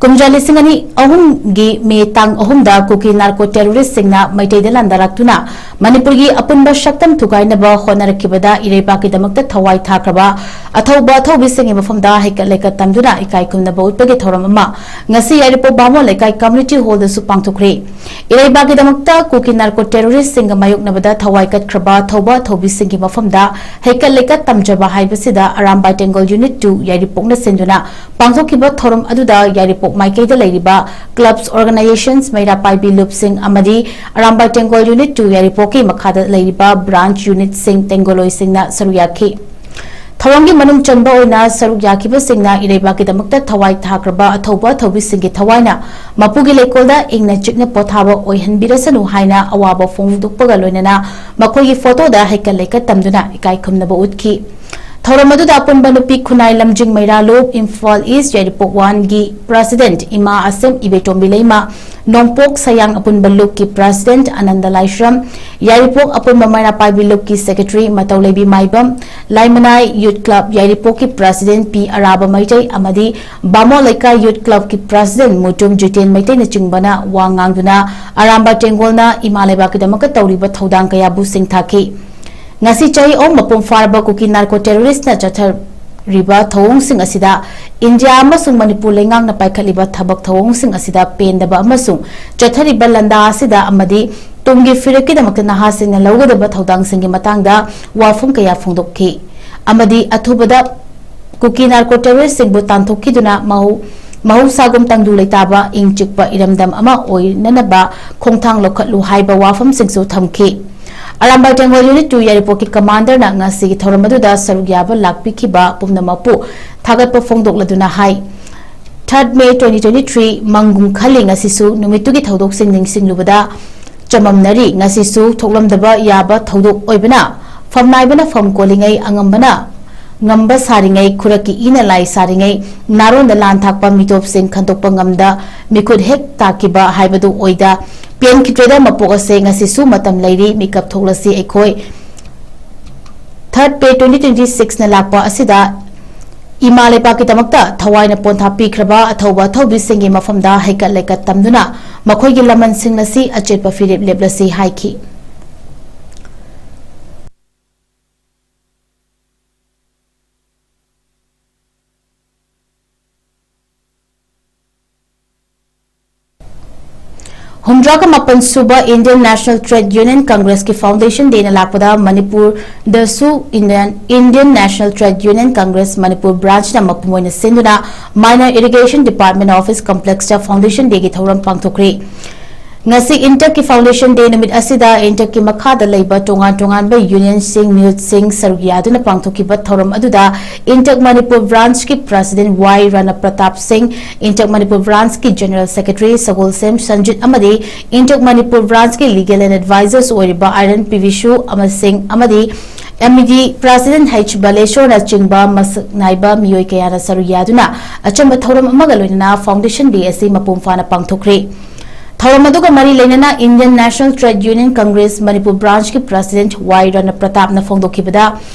ꯀꯨꯝꯖꯥ ꯂꯤꯁꯤꯡ ꯑꯅꯤ ꯑꯍꯨꯝꯒꯤ ꯃꯦ ꯇꯥꯡ ꯑꯍꯨꯝꯗ ꯀꯨꯀꯤ ꯅꯥꯔꯀꯣ ꯇꯦꯔꯣꯔꯤꯁꯁꯤꯡꯅ ꯃꯩꯇꯩꯗ ꯂꯥꯟꯗꯥꯔꯛꯇꯨꯅ ꯃꯅꯤꯄꯨꯔꯒꯤ ꯑꯄꯨꯟꯕ ꯁꯛꯇꯝ ꯊꯨꯒꯥꯏꯅꯕ ꯍꯣꯠꯅꯔꯛꯈꯤꯕꯗ ꯏꯔꯩꯕꯥꯛꯀꯤꯗꯃꯛꯇ ꯊꯋꯥꯏ ꯊꯥꯈ꯭ꯔꯕ ꯑꯊꯧꯕ ꯑꯊꯧꯕꯤꯁꯤꯡꯒꯤ ꯃꯐꯝꯗ ꯍꯩꯀꯠ ꯂꯩꯀꯠ ꯇꯝꯗꯨꯅ ꯏꯀꯥꯏ ꯈꯨꯝꯅꯕ ꯎꯠꯄꯒꯤ ꯊꯧꯔꯝ ꯑꯃ ꯉꯁꯤ ꯌꯥꯏꯔꯤꯄꯣꯛ ꯕꯥꯃꯣꯟ ꯂꯩꯀꯥꯏ ꯀꯝꯌꯨꯅꯤꯇꯤ ꯍꯣꯜꯗꯁꯨ ꯄꯥꯡꯊꯣꯛꯈ꯭ꯔꯦ꯫ ꯏꯔꯩꯕꯥꯛꯀꯤꯗꯃꯛꯇ ꯀꯨꯀꯤ ꯅꯥꯔꯀꯣ ꯇꯦꯔꯣꯔꯤꯁꯁꯤꯡꯒ ꯃꯥꯌꯣꯛꯅꯕꯗ ꯊꯋꯥꯏ ꯀꯠꯈ꯭ꯔꯕ ꯑꯊꯧꯕ ꯑꯊꯧꯕꯤꯁꯤꯡꯒꯤ ꯃꯐꯝꯗ ꯍꯩꯀꯠ ꯂꯩꯀꯠ ꯇꯝꯖꯕ ꯍꯥꯏꯕꯁꯤꯗ ꯑꯔꯥꯝꯕꯥꯏ ꯇꯦꯡꯒꯣꯜ ꯌꯨꯅꯤꯠ ꯇꯨ ꯌꯥꯏꯔꯤꯄꯣꯛꯅ ꯁꯤꯟꯗꯨꯅ ꯄꯥꯡꯊꯣꯛꯈꯤꯕ ꯊꯧꯔꯝ ꯑꯗꯨꯗ ꯌꯥꯏꯔꯤꯄꯣꯛ ꯃꯥꯏꯀꯩꯗ ꯂꯩꯔꯤꯕ clubs, organisations, ꯃꯩꯔꯥ ꯄꯥꯏꯕꯤ ꯂꯨꯞꯁꯤꯡ ꯑꯃꯗꯤ ꯑꯔꯥꯝꯕꯥꯏ ꯇꯦꯡꯒꯣꯜ ꯌꯨꯅꯤꯠ ꯇꯨ ꯌꯥꯏꯔꯤꯄꯣꯛꯀꯤ ꯃꯈꯥꯗ ꯂꯩꯔꯤꯕ branch unitꯁꯤꯡ ꯇꯦꯡꯒꯣꯂꯣꯏꯁꯤꯡꯅ ꯁꯔꯨꯛ ꯌꯥꯈꯤ꯫ ꯊꯧꯔꯝꯒꯤ ꯃꯅꯨꯡ ꯆꯟꯕ ꯑꯣꯏꯅ ꯁꯔꯨꯛ ꯌꯥꯈꯤꯕꯁꯤꯡꯅ ꯏꯔꯩꯕꯥꯛꯀꯤꯗꯃꯛꯇ ꯊꯋꯥꯏ ꯊꯥꯈ꯭ꯔꯕ ꯑꯊꯧꯕ ꯑꯊꯧꯕꯤꯁꯤꯡꯒꯤ ꯊꯋꯥꯏꯅ ꯃꯄꯨꯒꯤ ꯂꯩꯀꯣꯜꯗ ꯏꯪꯅ ꯆꯤꯛꯅ ꯄꯣꯊꯥꯕ ꯑꯣꯏꯍꯟꯕꯤꯔꯁꯅꯨ ꯍꯥꯏꯅ ꯑꯋꯥꯕ ꯐꯣꯡꯗꯣꯛꯄꯒ ꯂꯣꯏꯅꯅ ꯃꯈꯣꯏꯒꯤ ꯐꯣꯇꯣꯗ ꯍꯩꯀꯠ ꯂꯩꯀꯠ ꯇꯝꯗꯨꯅ ꯏꯀꯥꯏ ꯈꯨꯝꯅꯕ ꯎꯠꯈꯤ꯫ ꯊꯧꯔꯝ ꯑꯗꯨꯗ ꯑꯄꯨꯟꯕ ꯅꯨꯄꯤ ꯈꯨꯟꯅꯥꯏ ꯂꯝꯖꯤꯡ ꯃꯩꯔꯥ ꯂꯨꯞ, ꯏꯝꯐꯥꯜ ꯏꯁ ꯌꯥꯏꯔꯤꯄꯣꯛ ꯋꯥꯟꯒꯤ ꯄ꯭ꯔꯁꯤꯗꯦꯟꯠ ꯏꯃꯥ ꯑꯁꯦꯝ ꯏꯕꯦꯇꯣꯝꯕꯤ ꯂꯩꯃ, ꯅꯣꯡꯄꯣꯛ ꯁꯌꯥꯡ ꯑꯄꯨꯟꯕ ꯂꯨꯞꯀꯤ ꯄ꯭ꯔꯁꯤꯗꯦꯟꯠ ꯑꯅꯟꯗ ꯂꯥꯏꯁ꯭ꯔꯝ, ꯌꯥꯏꯔꯤꯄꯣꯛ ꯑꯄꯨꯟꯕ ꯃꯩꯔꯥ ꯄꯥꯏꯕꯤ ꯂꯨꯞꯀꯤ ꯁꯦꯀ꯭ꯔꯦꯇꯔꯤ ꯃꯇꯧꯂꯩꯕꯤ ꯃꯥꯏꯕꯝ, ꯂꯥꯏꯃꯅꯥꯏ ꯌꯨꯠ ꯀ꯭ꯂꯕ ꯌꯥꯏꯔꯤꯄꯣꯛꯀꯤ ꯄ꯭ꯔꯁꯤꯗꯦꯟꯠ ꯄꯤ ꯑꯔꯥꯕ ꯃꯩꯇꯩ ꯑꯃꯗꯤ ꯕꯥꯃꯣꯟ ꯂꯩꯀꯥꯏ ꯌꯨꯠ ꯀ꯭ꯂꯕꯀꯤ ꯄ꯭ꯔꯁꯤꯗꯦꯟꯠ ꯃꯨꯇꯨꯝ ꯖꯤꯇꯦꯟ ꯃꯩꯇꯩꯅꯆꯤꯡꯕꯅ ꯋꯥ ꯉꯥꯡꯗꯨꯅ ꯑꯔꯥꯝꯕꯥꯏ ꯇꯦꯡꯒꯣꯜꯅ ꯏꯃꯥ ꯂꯩꯕꯥꯛꯀꯤꯗꯃꯛꯇ ꯇꯧꯔꯤꯕ ꯊꯧꯗꯥꯡ ꯀꯌꯥꯕꯨ ꯁꯤꯡꯊꯥꯈꯤ꯫ ꯉꯁꯤ ꯆꯍꯤ ꯑꯍꯨꯝ ꯃꯄꯨꯡ ꯐꯥꯔꯕ ꯀꯨꯀꯤ ꯅꯥꯔꯀꯣ ꯇꯦꯔꯣꯔꯤꯁ꯭ꯠꯅ ꯆꯠꯊꯔꯤꯕ ꯊꯧꯑꯣꯡꯁꯤꯡ ꯑꯁꯤꯗ ꯏꯟꯗꯤꯌꯥ ꯑꯃꯁꯨꯡ ꯃꯅꯤꯄꯨꯔ ꯂꯩꯉꯥꯛꯅ ꯄꯥꯏꯈꯠꯂꯤꯕ ꯊꯕꯛ ꯊꯧꯑꯣꯡꯁꯤꯡ ꯑꯁꯤꯗ ꯄꯦꯟꯗꯕ ꯑꯃꯁꯨꯡ ꯆꯠꯊꯔꯤꯕ ꯂꯥꯟꯗꯥ ꯑꯁꯤꯗ ꯑꯃꯗꯤ ꯇꯨꯡꯒꯤ ꯐꯤꯔꯦꯞꯀꯤꯗꯃꯛꯇ ꯅꯍꯥꯁꯤꯡꯅ ꯂꯧꯒꯗꯕ ꯊꯧꯗꯥꯡꯁꯤꯡꯒꯤ ꯃꯇꯥꯡꯗ ꯋꯥꯐꯝ ꯀꯌꯥ ꯐꯣꯡꯗꯣꯛꯈꯤ ꯑꯃꯗꯤ ꯑꯊꯨꯕꯗ ꯀꯨꯀꯤ ꯅꯥꯔꯀꯣ ꯇꯦꯔꯣꯔꯤꯁ꯭ꯠꯁꯤꯡꯕꯨ ꯇꯥꯟꯊꯣꯛꯈꯤꯗꯨꯅ ꯃꯍꯧ-, ꯃꯍꯧꯁꯥꯒꯨꯝ ꯇꯪꯗꯨ ꯂꯩꯇꯥꯕ ꯏꯪ ꯆꯤꯛꯄ ꯏꯔꯝꯗꯝ ꯑꯃ ꯑꯣꯏꯅꯅꯕ ꯈꯣꯡꯊꯥꯡ ꯂꯧꯈꯠꯂꯨ ꯍꯥꯏꯕ ꯋꯥꯐꯝꯁꯤꯡꯁꯨ ꯊꯝꯈꯤ꯫ ꯑꯔꯥꯝꯕꯥꯏ ꯇꯦꯡꯒꯣꯜ ꯌꯨꯅꯤꯠ ꯇꯨ ꯌꯥꯏꯔꯤꯄꯣꯛꯀꯤ ꯀꯃꯥꯟꯗꯔꯅ ꯉꯁꯤꯒꯤ ꯊꯧꯔꯝ ꯑꯗꯨꯗ ꯁꯔꯨꯛ ꯌꯥꯕ ꯂꯥꯛꯄꯤꯈꯤꯕ ꯄꯨꯝꯅꯃꯛꯄꯨ ꯊꯥꯒꯠꯄ ꯐꯣꯡꯗꯣꯛꯂꯗꯨꯅ ꯍꯥꯏ, ꯊꯥꯔꯠ ꯃꯦ ꯇ꯭ꯋꯦꯟꯇꯤ ꯇ꯭ꯋꯦꯟꯇꯤ ꯊ꯭ꯔꯤ ꯃꯪꯒꯨꯝ ꯈꯜꯂꯤ꯫ ꯉꯁꯤꯁꯨ ꯅꯨꯃꯤꯠꯇꯨꯒꯤ ꯊꯧꯗꯣꯛꯁꯤꯡ ꯅꯤꯡꯁꯤꯡꯂꯨꯕꯗ ꯆꯃꯝꯅꯔꯤ꯫ ꯉꯁꯤꯁꯨ ꯊꯣꯛꯂꯝꯗꯕ ꯌꯥꯕ ꯊꯧꯗꯣꯛ ꯑꯣꯏꯕꯅ ꯐꯝꯅꯥꯏꯕꯅ ꯐꯝ ꯀꯣꯜꯂꯤꯉꯩ, ꯑꯉꯝꯕꯅ ꯉꯝꯕ ꯁꯥꯔꯤꯉꯩ, ꯈꯨꯔꯛꯀꯤ ꯏꯅ ꯂꯥꯏ ꯁꯥꯔꯤꯉꯩ, ꯅꯥꯔꯣꯟꯗ ꯂꯥꯟ ꯊꯥꯛꯄ ꯃꯤꯇꯣꯞꯁꯤꯡ ꯈꯟꯗꯣꯛꯄ ꯉꯝꯗ ꯃꯤꯈꯨꯠ ꯍꯦꯛ ꯇꯥꯈꯤꯕ ꯍꯥꯏꯕꯗꯨ ꯑꯣꯏꯗ꯫ ꯄꯦꯟꯈꯤꯗ꯭ꯔꯦꯗ ꯃꯄꯣꯛ ꯑꯁꯦ ꯉꯁꯤꯁꯨ ꯃꯇꯝ ꯂꯩꯔꯤ, ꯃꯤꯀꯞ ꯊꯣꯛꯂꯁꯤ ꯑꯩꯈꯣꯏ꯫ ꯊꯥꯔꯠ ꯄꯦ ꯇ꯭ꯋꯦꯟꯇꯤ ꯇ꯭ꯋꯦꯟꯇꯤ ꯁꯤꯛꯁꯅ ꯂꯥꯛꯄ ꯑꯁꯤꯗ ꯏꯃꯥ ꯂꯩꯕꯥꯛꯀꯤꯗꯃꯛꯇ ꯊꯋꯥꯏꯅ ꯄꯣꯟꯊꯥ ꯄꯤꯈ꯭ꯔꯕ ꯑꯊꯧꯕ ꯑꯊꯧꯕꯤꯁꯤꯡꯒꯤ ꯃꯐꯝꯗ ꯍꯩꯀꯠ ꯂꯩꯀꯠ ꯇꯝꯗꯨꯅ ꯃꯈꯣꯏꯒꯤ ꯂꯃꯟꯁꯤꯡ ꯑꯁꯤ ꯑꯆꯦꯠꯄ ꯐꯤꯔꯦꯞ ꯂꯦꯞꯂꯁꯤ ꯍꯥꯏꯈꯤ꯫ ꯍꯨꯝꯗ꯭ꯔꯥꯒ ꯃꯥꯄꯟ ꯁꯨꯕ Indian National Trade Union Congressꯀꯤ Foundation Dayꯅ ꯂꯥꯛꯄꯗ ꯃꯅꯤꯄꯨꯔꯗꯁꯨ Indian, Indian National Trade Union Congress Manipur branchꯅ ꯃꯄꯨꯡ ꯑꯣꯏꯅ ꯁꯤꯟꯗꯨꯅ Minor Irrigation Department Office Complexꯇ Foundation Dayꯒꯤ ꯊꯧꯔꯝ ꯄꯥꯡꯊꯣꯛꯈ꯭ꯔꯦ꯫ ꯉꯁꯤ ꯏꯟꯇꯛꯀꯤ Foundation Day ꯅꯨꯃꯤꯠ ꯑꯁꯤꯗ ꯏꯟꯇꯛꯀꯤ ꯃꯈꯥꯗ ꯂꯩꯕ ꯇꯣꯉꯥꯟ ꯇꯣꯉꯥꯟꯕ ꯌꯨꯅꯤꯌꯟꯁꯤꯡ, ꯃꯤꯍꯨꯠꯁꯤꯡ ꯁꯔꯨꯛ ꯌꯥꯗꯨꯅ ꯄꯥꯡꯊꯣꯛꯈꯤꯕ ꯊꯧꯔꯝ ꯑꯗꯨꯗ ꯏꯟꯇꯛ ꯃꯅꯤꯄꯨꯔ ꯕ꯭ꯔꯥꯟꯆꯀꯤ ꯄ꯭ꯔꯁꯤꯗꯦꯟꯠ ꯋꯥꯏ ꯔꯥꯅꯥ ꯄ꯭ꯔꯇꯥꯞ ꯁꯤꯡ, ꯏꯟꯇꯛ ꯃꯅꯤꯄꯨꯔ ꯕ꯭ꯔꯥꯟꯆꯀꯤ ꯖꯦꯅꯔꯦꯜ ꯁꯦꯀ꯭ꯔꯦꯇꯔꯤ ꯁꯒꯣꯜꯁꯦꯝ ꯁꯟꯖꯤꯠ ꯑꯃꯗꯤ ꯏꯟꯇꯛ ꯃꯅꯤꯄꯨꯔ ꯕ꯭ꯔꯥꯟꯆꯀꯤ ꯂꯤꯒꯦꯜ ꯑꯦꯟ ꯑꯦꯗꯚꯥꯏꯖꯔꯁ ꯑꯣꯏꯔꯤꯕ ꯑꯥꯏꯔꯟ ꯄꯤ ꯕꯤꯁꯨ ꯑꯃꯁꯤꯡ ꯑꯃꯗꯤ ꯑꯦꯝ ꯏ ꯗꯤ ꯄ꯭ꯔꯁꯤꯗꯦꯟꯠ ꯍꯩꯆ ꯕꯥꯂꯦꯁꯣꯔꯅꯆꯤꯡꯕ ꯃꯁꯛ ꯅꯥꯏꯕ ꯃꯤꯑꯣꯏ ꯀꯌꯥꯅ ꯁꯔꯨꯛ ꯌꯥꯗꯨꯅ ꯑꯆꯝꯕ ꯊꯧꯔꯝ ꯑꯃꯒ ꯂꯣꯏꯅꯅ Foundation Day ꯑꯁꯤ ꯃꯄꯨꯡ ꯐꯥꯅ ꯄꯥꯡꯊꯣꯛꯈ꯭ꯔꯦ꯫ ꯊꯧꯔꯝ ꯑꯗꯨꯒ ꯃꯔꯤ ꯂꯩꯅꯅ Indian National Trade Union Congress Manipur ꯕ꯭ꯔꯥꯟꯆꯀꯤ ꯄ꯭ꯔꯁꯤꯗꯦꯟꯠ ꯋꯥꯏ ꯔꯥꯅꯥ ꯄ꯭ꯔꯇꯥꯞꯅ ꯐꯣꯡꯗꯣꯛꯈꯤꯕꯗ,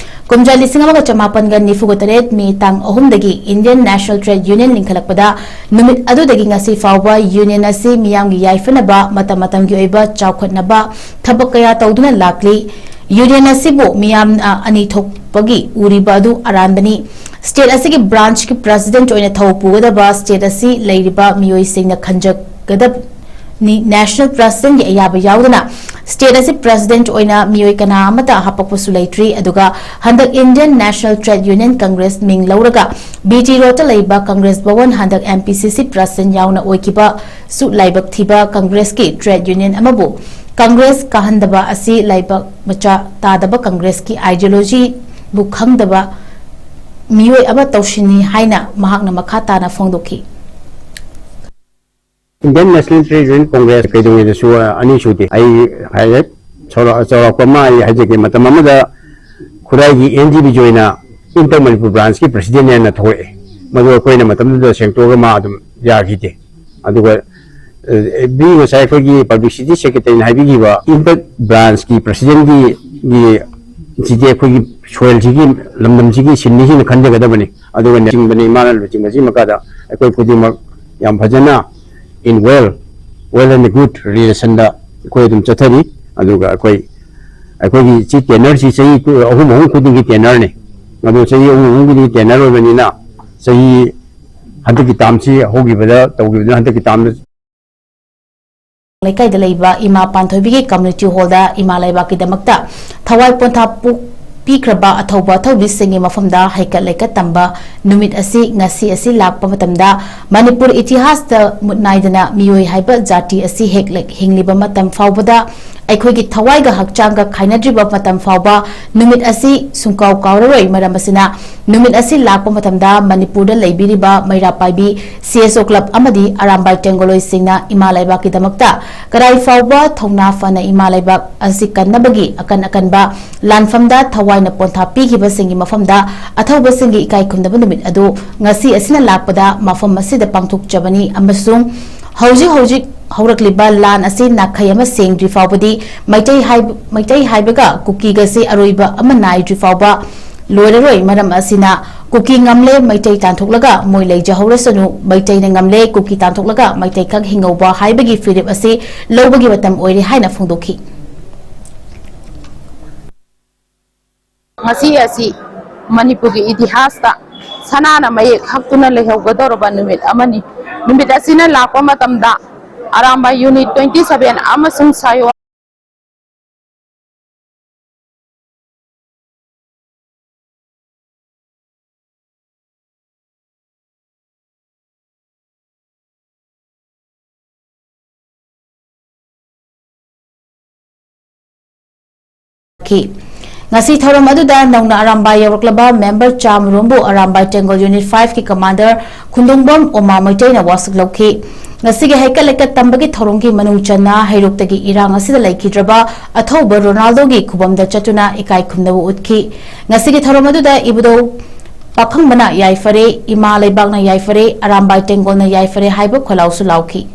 ꯀꯨꯝꯖꯥ ꯂꯤꯁꯤꯡ ꯑꯃꯒ ꯆꯃꯥꯄꯟꯒ ꯅꯤꯐꯨꯒ ꯇꯔꯦꯠ ꯃꯦ ꯇꯥꯡ ꯑꯍꯨꯝꯗꯒꯤ Indian National Trade Union ꯂꯤꯡꯈꯠꯂꯛꯄꯗ ꯅꯨꯃꯤꯠ ꯑꯗꯨꯗꯒꯤ ꯉꯁꯤ ꯐꯥꯎꯕ ꯌꯨꯅꯤꯌꯟ ꯑꯁꯤ ꯃꯤꯌꯥꯝꯒꯤ ꯌꯥꯏꯐꯅꯕ, ꯃꯇꯝ ꯃꯇꯝꯒꯤ ꯑꯣꯏꯕ ꯆꯥꯎꯈꯠꯅꯕ ꯊꯕꯛ ꯀꯌꯥ ꯇꯧꯗꯨꯅ ꯂꯥꯛꯂꯤ꯫ ꯌꯨꯅꯤꯌꯟ ꯑꯁꯤꯕꯨ ꯃꯤꯌꯥꯝꯅ ꯑꯅꯤ ꯊꯣꯛꯄꯒꯤ ꯎꯔꯤꯕ ꯑꯗꯨ ꯑꯔꯥꯟꯕꯅꯤ꯫ ꯁ꯭ꯇꯦꯠ ꯑꯁꯤꯒꯤ ꯕ꯭ꯔꯥꯟꯆꯀꯤ ꯄ꯭ꯔꯁꯤꯗꯦꯟꯠ ꯑꯣꯏꯅ ꯊꯧ ꯄꯨꯒꯗꯕ ꯁ꯭ꯇꯦꯠ ꯑꯁꯤ ꯂꯩꯔꯤꯕ ꯃꯤꯑꯣꯏꯁꯤꯡꯅ ꯈꯟꯖꯒꯗꯕꯅꯤ꯫ ꯅꯦꯁꯅꯦꯜ ꯄ꯭ꯔꯁꯤꯗꯦꯟꯠꯀꯤ ꯑꯌꯥꯕ ꯌꯥꯎꯗꯅ ꯁ꯭ꯇꯦꯠ ꯑꯁꯤ ꯄ꯭ꯔꯁꯤꯗꯦꯟꯠ ꯑꯣꯏꯅ ꯃꯤꯑꯣꯏ ꯀꯅꯥ ꯑꯃꯠꯇ ꯍꯥꯄꯛꯄꯁꯨ ꯂꯩꯇ꯭ꯔꯤ꯫ ꯑꯗꯨꯒ ꯍꯟꯗꯛ Indian National Trade Union Congress ꯃꯤꯡ ꯂꯧꯔꯒ ꯕꯤ ꯇꯤ ꯔꯣꯗꯇ ꯂꯩꯕ ꯀꯪꯒ꯭ꯔꯦꯁ ꯚꯋꯟ ꯍꯟꯗꯛ ꯑꯦꯝ ꯄꯤ ꯁꯤ ꯁꯤ ꯄ꯭ꯔꯁꯤꯗꯦꯟꯠ ꯌꯥꯎꯅ ꯑꯣꯏꯈꯤꯕꯁꯨ ꯂꯥꯏꯕꯛ ꯊꯤꯕ ꯀꯪꯒ꯭ꯔꯦꯁꯀꯤ ꯇ꯭ꯔꯦꯗ ꯌꯨꯅꯤꯌꯟ ꯑꯃꯕꯨ ꯀꯪꯒ꯭ꯔꯦꯁ ꯀꯥꯍꯟꯗꯕ ꯑꯁꯤ ꯂꯥꯏꯕꯛ ꯃꯆꯥ ꯇꯥꯗꯕ ꯀꯪꯒ꯭ꯔꯦꯁꯀꯤ ꯑꯥꯏꯗꯤꯌꯣꯂꯣꯖꯤꯕꯨ ꯈꯪꯗꯕ ꯃꯤꯑꯣꯏ ꯑꯃ ꯇꯧꯁꯤꯟꯅꯤ ꯍꯥꯏꯅ ꯃꯍꯥꯛꯅ ꯃꯈꯥ ꯇꯥꯅ ꯐꯣꯡꯗꯣꯛꯈꯤ꯫ Indian National Trade Union Congress ꯀꯩꯗꯧꯉꯩꯗꯁꯨ ꯑꯅꯤ ꯁꯨꯗꯦ꯫ ꯑꯩ ꯍꯥꯏꯔꯦ, ꯆꯥꯎꯔꯥꯛ-, ꯆꯥꯎꯔꯥꯛꯄ ꯑꯃ ꯑꯩ ꯍꯥꯏꯖꯒꯦ꯫ ꯃꯇꯝ ꯑꯃꯗ ꯈꯨꯔꯥꯏꯒꯤ ꯑꯦꯟ ꯖꯤ ꯕꯤꯖꯣꯏꯅ ꯏꯟꯇꯛ ꯃꯅꯤꯄꯨꯔ ꯕ꯭ꯔꯥꯟꯁꯀꯤ ꯄ꯭ꯔꯁꯤꯗꯦꯟꯠ ꯑꯅ ꯊꯣꯛꯂꯛꯑꯦ꯫ ꯃꯗꯨ ꯑꯩꯈꯣꯏꯅ ꯃꯇꯝꯗꯨꯗ ꯁꯦꯡꯇꯣꯛꯑꯒ ꯃꯥ ꯑꯗꯨꯝ ꯌꯥꯈꯤꯗꯦ꯫ ꯑꯗꯨꯒ, ꯑꯦ, ꯕꯤ ꯉꯁꯥꯏ ꯑꯩꯈꯣꯏꯒꯤ ꯄꯕ꯭ꯂꯤꯁꯤꯇꯤ ꯁꯦꯀ꯭ꯔꯦꯇꯔꯤꯅ ꯍꯥꯏꯕꯤꯈꯤꯕ ꯏꯟꯇꯛ ꯕ꯭ꯔꯥꯟꯁꯀꯤ ꯄ꯭ꯔꯁꯤꯗꯦꯟꯠꯀꯤ, ꯒꯤ ꯁꯤꯗꯤ ꯑꯩꯈꯣꯏꯒꯤ ꯁꯣꯏꯜꯁꯤꯒꯤ, ꯂꯝꯗꯝꯁꯤꯒꯤ ꯁꯤꯟꯃꯤꯁꯤꯡꯅ ꯈꯟꯖꯒꯗꯕꯅꯤ꯫ ꯑꯗꯨꯒ ꯂꯨꯆꯤꯡꯕꯅꯤ, ꯃꯥꯅ ꯂꯨꯆꯤꯡꯕꯁꯤ ꯃꯈꯥꯗ ꯑꯩꯈꯣꯏ ꯈꯨꯗꯤꯡꯃꯛ ꯌꯥꯝ ꯐꯖꯅ in well, well and good relationꯗ ꯑꯩꯈꯣꯏ ꯑꯗꯨꯝ ꯆꯠꯊꯔꯤ꯫ ꯑꯗꯨꯒ ꯑꯩꯈꯣꯏ, ꯑꯩꯈꯣꯏꯒꯤ ꯁꯤ ꯇꯦꯅꯔꯁꯤ ꯆꯍꯤ ꯀꯨ-, ꯑꯍꯨꯝ ꯑꯍꯨꯝ ꯈꯨꯗꯤꯡꯒꯤ ꯇꯦꯅꯔꯅꯤ꯫ ꯑꯗꯨ ꯆꯍꯤ ꯑꯍꯨꯝ ꯑꯍꯨꯝ ꯈꯨꯗꯤꯡꯒꯤ ꯇꯦꯅꯔ ꯑꯣꯏꯕꯅꯤꯅ ꯆꯍꯤ ꯍꯟꯗꯛꯀꯤ ꯇꯥꯝꯁꯤ ꯍꯧꯈꯤꯕꯗ ꯇꯧꯈꯤꯕꯗꯨꯅ ꯍꯟꯗꯛꯀꯤ ꯇꯥꯝꯗ ꯂꯩꯀꯥꯏꯗ ꯂꯩꯕ ꯏꯃꯥ ꯄꯥꯟꯊꯣꯏꯕꯤꯒꯤ ꯀꯝꯃ꯭ꯌꯨꯅꯤꯇꯤ ꯍꯣꯜꯗ ꯏꯃꯥ ꯂꯩꯕꯥꯛꯀꯤꯗꯃꯛꯇ ꯊꯋꯥꯏ ꯄꯣꯟꯊꯥ ꯄꯨ-, ꯄꯤꯈ꯭ꯔꯕ ꯑꯊꯧꯕ ꯑꯊꯧꯕꯤꯁꯤꯡꯒꯤ ꯃꯐꯝꯗ ꯍꯩꯀꯠ ꯂꯩꯀꯠ ꯇꯝꯕ ꯅꯨꯃꯤꯠ ꯑꯁꯤ ꯉꯁꯤ ꯑꯁꯤ ꯂꯥꯛꯄ ꯃꯇꯝꯗ ꯃꯅꯤꯄꯨꯔ ꯏꯇꯤꯍꯥꯁꯇ ꯃꯨꯠ ꯅꯥꯏꯗꯅ ꯃꯤꯑꯣꯏ ꯍꯥꯏꯕ ꯖꯥꯇꯤ ꯑꯁꯤ ꯍꯦꯛ ꯂꯩ-, ꯍꯤꯡꯂꯤꯕ ꯃꯇꯝ ꯐꯥꯎꯕꯗ ꯑꯩꯈꯣꯏꯒꯤ ꯊꯋꯥꯏꯒ ꯍꯛꯆꯥꯡꯒ ꯈꯥꯏꯅꯗ꯭ꯔꯤꯕ ꯃꯇꯝ ꯐꯥꯎꯕ ꯅꯨꯃꯤꯠ ꯑꯁꯤ ꯁꯨꯡꯀꯥꯎ ꯀꯥꯎꯔꯔꯣꯏ꯫ ꯃꯔꯝ ꯑꯁꯤꯅ ꯅꯨꯃꯤꯠ ꯑꯁꯤ ꯂꯥꯛꯄ ꯃꯇꯝꯗ ꯃꯅꯤꯄꯨꯔꯗ ꯂꯩꯕꯤꯔꯤꯕ ꯃꯩꯔꯥ ꯄꯥꯏꯕꯤ ꯁꯤ ꯑꯦꯁ ꯑꯣ ꯀ꯭ꯂꯕ ꯑꯃꯗꯤ ꯑꯔꯥꯝꯕꯥꯏ ꯇꯦꯡꯒꯣꯂꯣꯏꯁꯤꯡꯅ ꯏꯃꯥ ꯂꯩꯕꯥꯛꯀꯤꯗꯃꯛꯇ ꯀꯔꯥꯏ ꯐꯥꯎꯕ ꯊꯧꯅꯥ ꯐꯅ ꯏꯃꯥ ꯂꯩꯕꯥꯛ ꯑꯁꯤ ꯀꯟꯅꯕꯒꯤ ꯑꯀꯟ ꯑꯀꯟꯕ ꯂꯥꯟꯐꯝꯗ ꯊꯋꯥꯏꯅ ꯄꯣꯟꯊꯥ ꯄꯤꯈꯤꯕꯁꯤꯡꯒꯤ ꯃꯐꯝꯗ ꯑꯊꯧꯕꯁꯤꯡꯒꯤ ꯏꯀꯥꯏ ꯈꯨꯝꯅꯕ ꯅꯨꯃꯤꯠ ꯑꯗꯨ ꯉꯁꯤ ꯑꯁꯤꯅ ꯂꯥꯛꯄꯗ ꯃꯐꯝ ꯑꯁꯤꯗ ꯄꯥꯡꯊꯣꯛꯆꯕꯅꯤ ꯑꯃꯁꯨꯡ ꯍꯧꯖꯤꯛ ꯍꯧꯖꯤꯛ ꯍꯧꯔꯛꯂꯤꯕ ꯂꯥꯟ ꯑꯁꯤ ꯅꯥꯈꯩ ꯑꯃ ꯁꯦꯡꯗ꯭ꯔꯤ ꯐꯥꯎꯕꯗꯤ ꯃꯩꯇꯩ ꯍꯥꯏꯕ, ꯃꯩꯇꯩ ꯍꯥꯏꯕꯒ ꯀꯨꯀꯤꯒꯁꯤ ꯑꯔꯣꯏꯕ ꯑꯃ ꯅꯥꯏꯗ꯭ꯔꯤ ꯐꯥꯎꯕ ꯂꯣꯏꯔꯔꯣꯏ꯫ ꯃꯔꯝ ꯑꯁꯤꯅ ꯀꯨꯀꯤ ꯉꯝꯂꯦ, ꯃꯩꯇꯩ ꯇꯥꯟꯊꯣꯛꯂꯒ ꯃꯣꯏ ꯂꯩꯖꯍꯧꯔꯁꯅꯨ, ꯃꯩꯇꯩꯅ ꯉꯝꯂꯦ, ꯀꯨꯀꯤ ꯇꯥꯟꯊꯣꯛꯂꯒ ꯃꯩꯇꯩꯈꯛ ꯍꯤꯡꯍꯧꯕ ꯍꯥꯏꯕꯒꯤ ꯐꯤꯔꯦꯞ ꯑꯁꯤ ꯂꯧꯕꯒꯤ ꯃꯇꯝ ꯑꯣꯏꯔꯦ ꯍꯥꯏꯅ ꯐꯣꯡꯗꯣꯛꯈꯤ꯫ ꯉꯁꯤ ꯑꯁꯤ ꯃꯅꯤꯄꯨꯔꯒꯤ ꯏꯇꯤꯍꯥꯁꯇ ꯁꯅꯥꯅ ꯃꯌꯦꯛ ꯍꯛꯇꯨꯅ ꯂꯩꯍꯧꯒꯗꯧꯔꯕ ꯅꯨꯃꯤꯠ ꯑꯃꯅꯤ꯫ ꯅꯨꯃꯤꯠ ꯑꯁꯤꯅ ꯂꯥꯛꯄ ꯃꯇꯝꯗ ꯑꯔꯥꯝꯕꯥꯏ ꯌꯨꯅꯤꯠ ꯇ꯭ꯋꯦꯟꯇꯤ ꯁꯚꯦꯟ ꯑꯃꯁꯨꯡ ꯁꯥꯌꯣꯟ ꯈꯤ꯫ ꯉꯁꯤ ꯊꯧꯔꯝ ꯑꯗꯨꯗ ꯅꯧꯅ ꯑꯔꯥꯝꯕꯥꯏ ꯌꯧꯔꯛꯂꯕ ꯃꯦꯝꯕꯔ ꯆꯥꯃꯔꯣꯝꯕꯨ ꯑꯔꯥꯝꯕꯥꯏ ꯇꯦꯡꯒꯣꯜ ꯌꯨꯅꯤꯠ ꯐꯥꯏꯚꯀꯤ ꯀꯃꯥꯟꯗꯔ ꯈꯨꯟꯗꯣꯡꯕꯝ ꯑꯣꯃꯥ ꯃꯩꯇꯩꯅ ꯋꯥꯁꯛ ꯂꯧꯈꯤ꯫ ꯉꯁꯤꯒꯤ ꯍꯩꯀꯠ ꯂꯩꯀꯠ ꯇꯝꯕꯒꯤ ꯊꯧꯔꯝꯒꯤ ꯃꯅꯨꯡ ꯆꯟꯅ ꯍꯩꯔꯣꯛꯇꯒꯤ ꯏꯔꯥꯡ ꯑꯁꯤꯗ ꯂꯩꯈꯤꯗ꯭ꯔꯕ ꯑꯊꯧꯕ ꯔꯣꯅꯥꯜꯗꯣꯒꯤ ꯈꯨꯕꯝꯗ ꯆꯠꯇꯨꯅ ꯏꯀꯥꯏ ꯈꯨꯝꯅꯕ ꯎꯠꯈꯤ꯫ ꯉꯁꯤꯒꯤ ꯊꯧꯔꯝ ꯑꯗꯨꯗ ꯏꯕꯨꯙꯧ ꯄꯥꯈꯪꯕꯅ ꯌꯥꯏꯐꯔꯦ, ꯏꯃꯥ ꯂꯩꯕꯥꯛꯅ ꯌꯥꯏꯐꯔꯦ, ꯑꯔꯥꯝꯕꯥꯏ ꯇꯦꯡꯒꯣꯜꯅ ꯌꯥꯏꯐꯔꯦ ꯍꯥꯏꯕ ꯈꯣꯜꯂꯥꯎꯁꯨ ꯂꯥꯎꯈꯤ꯫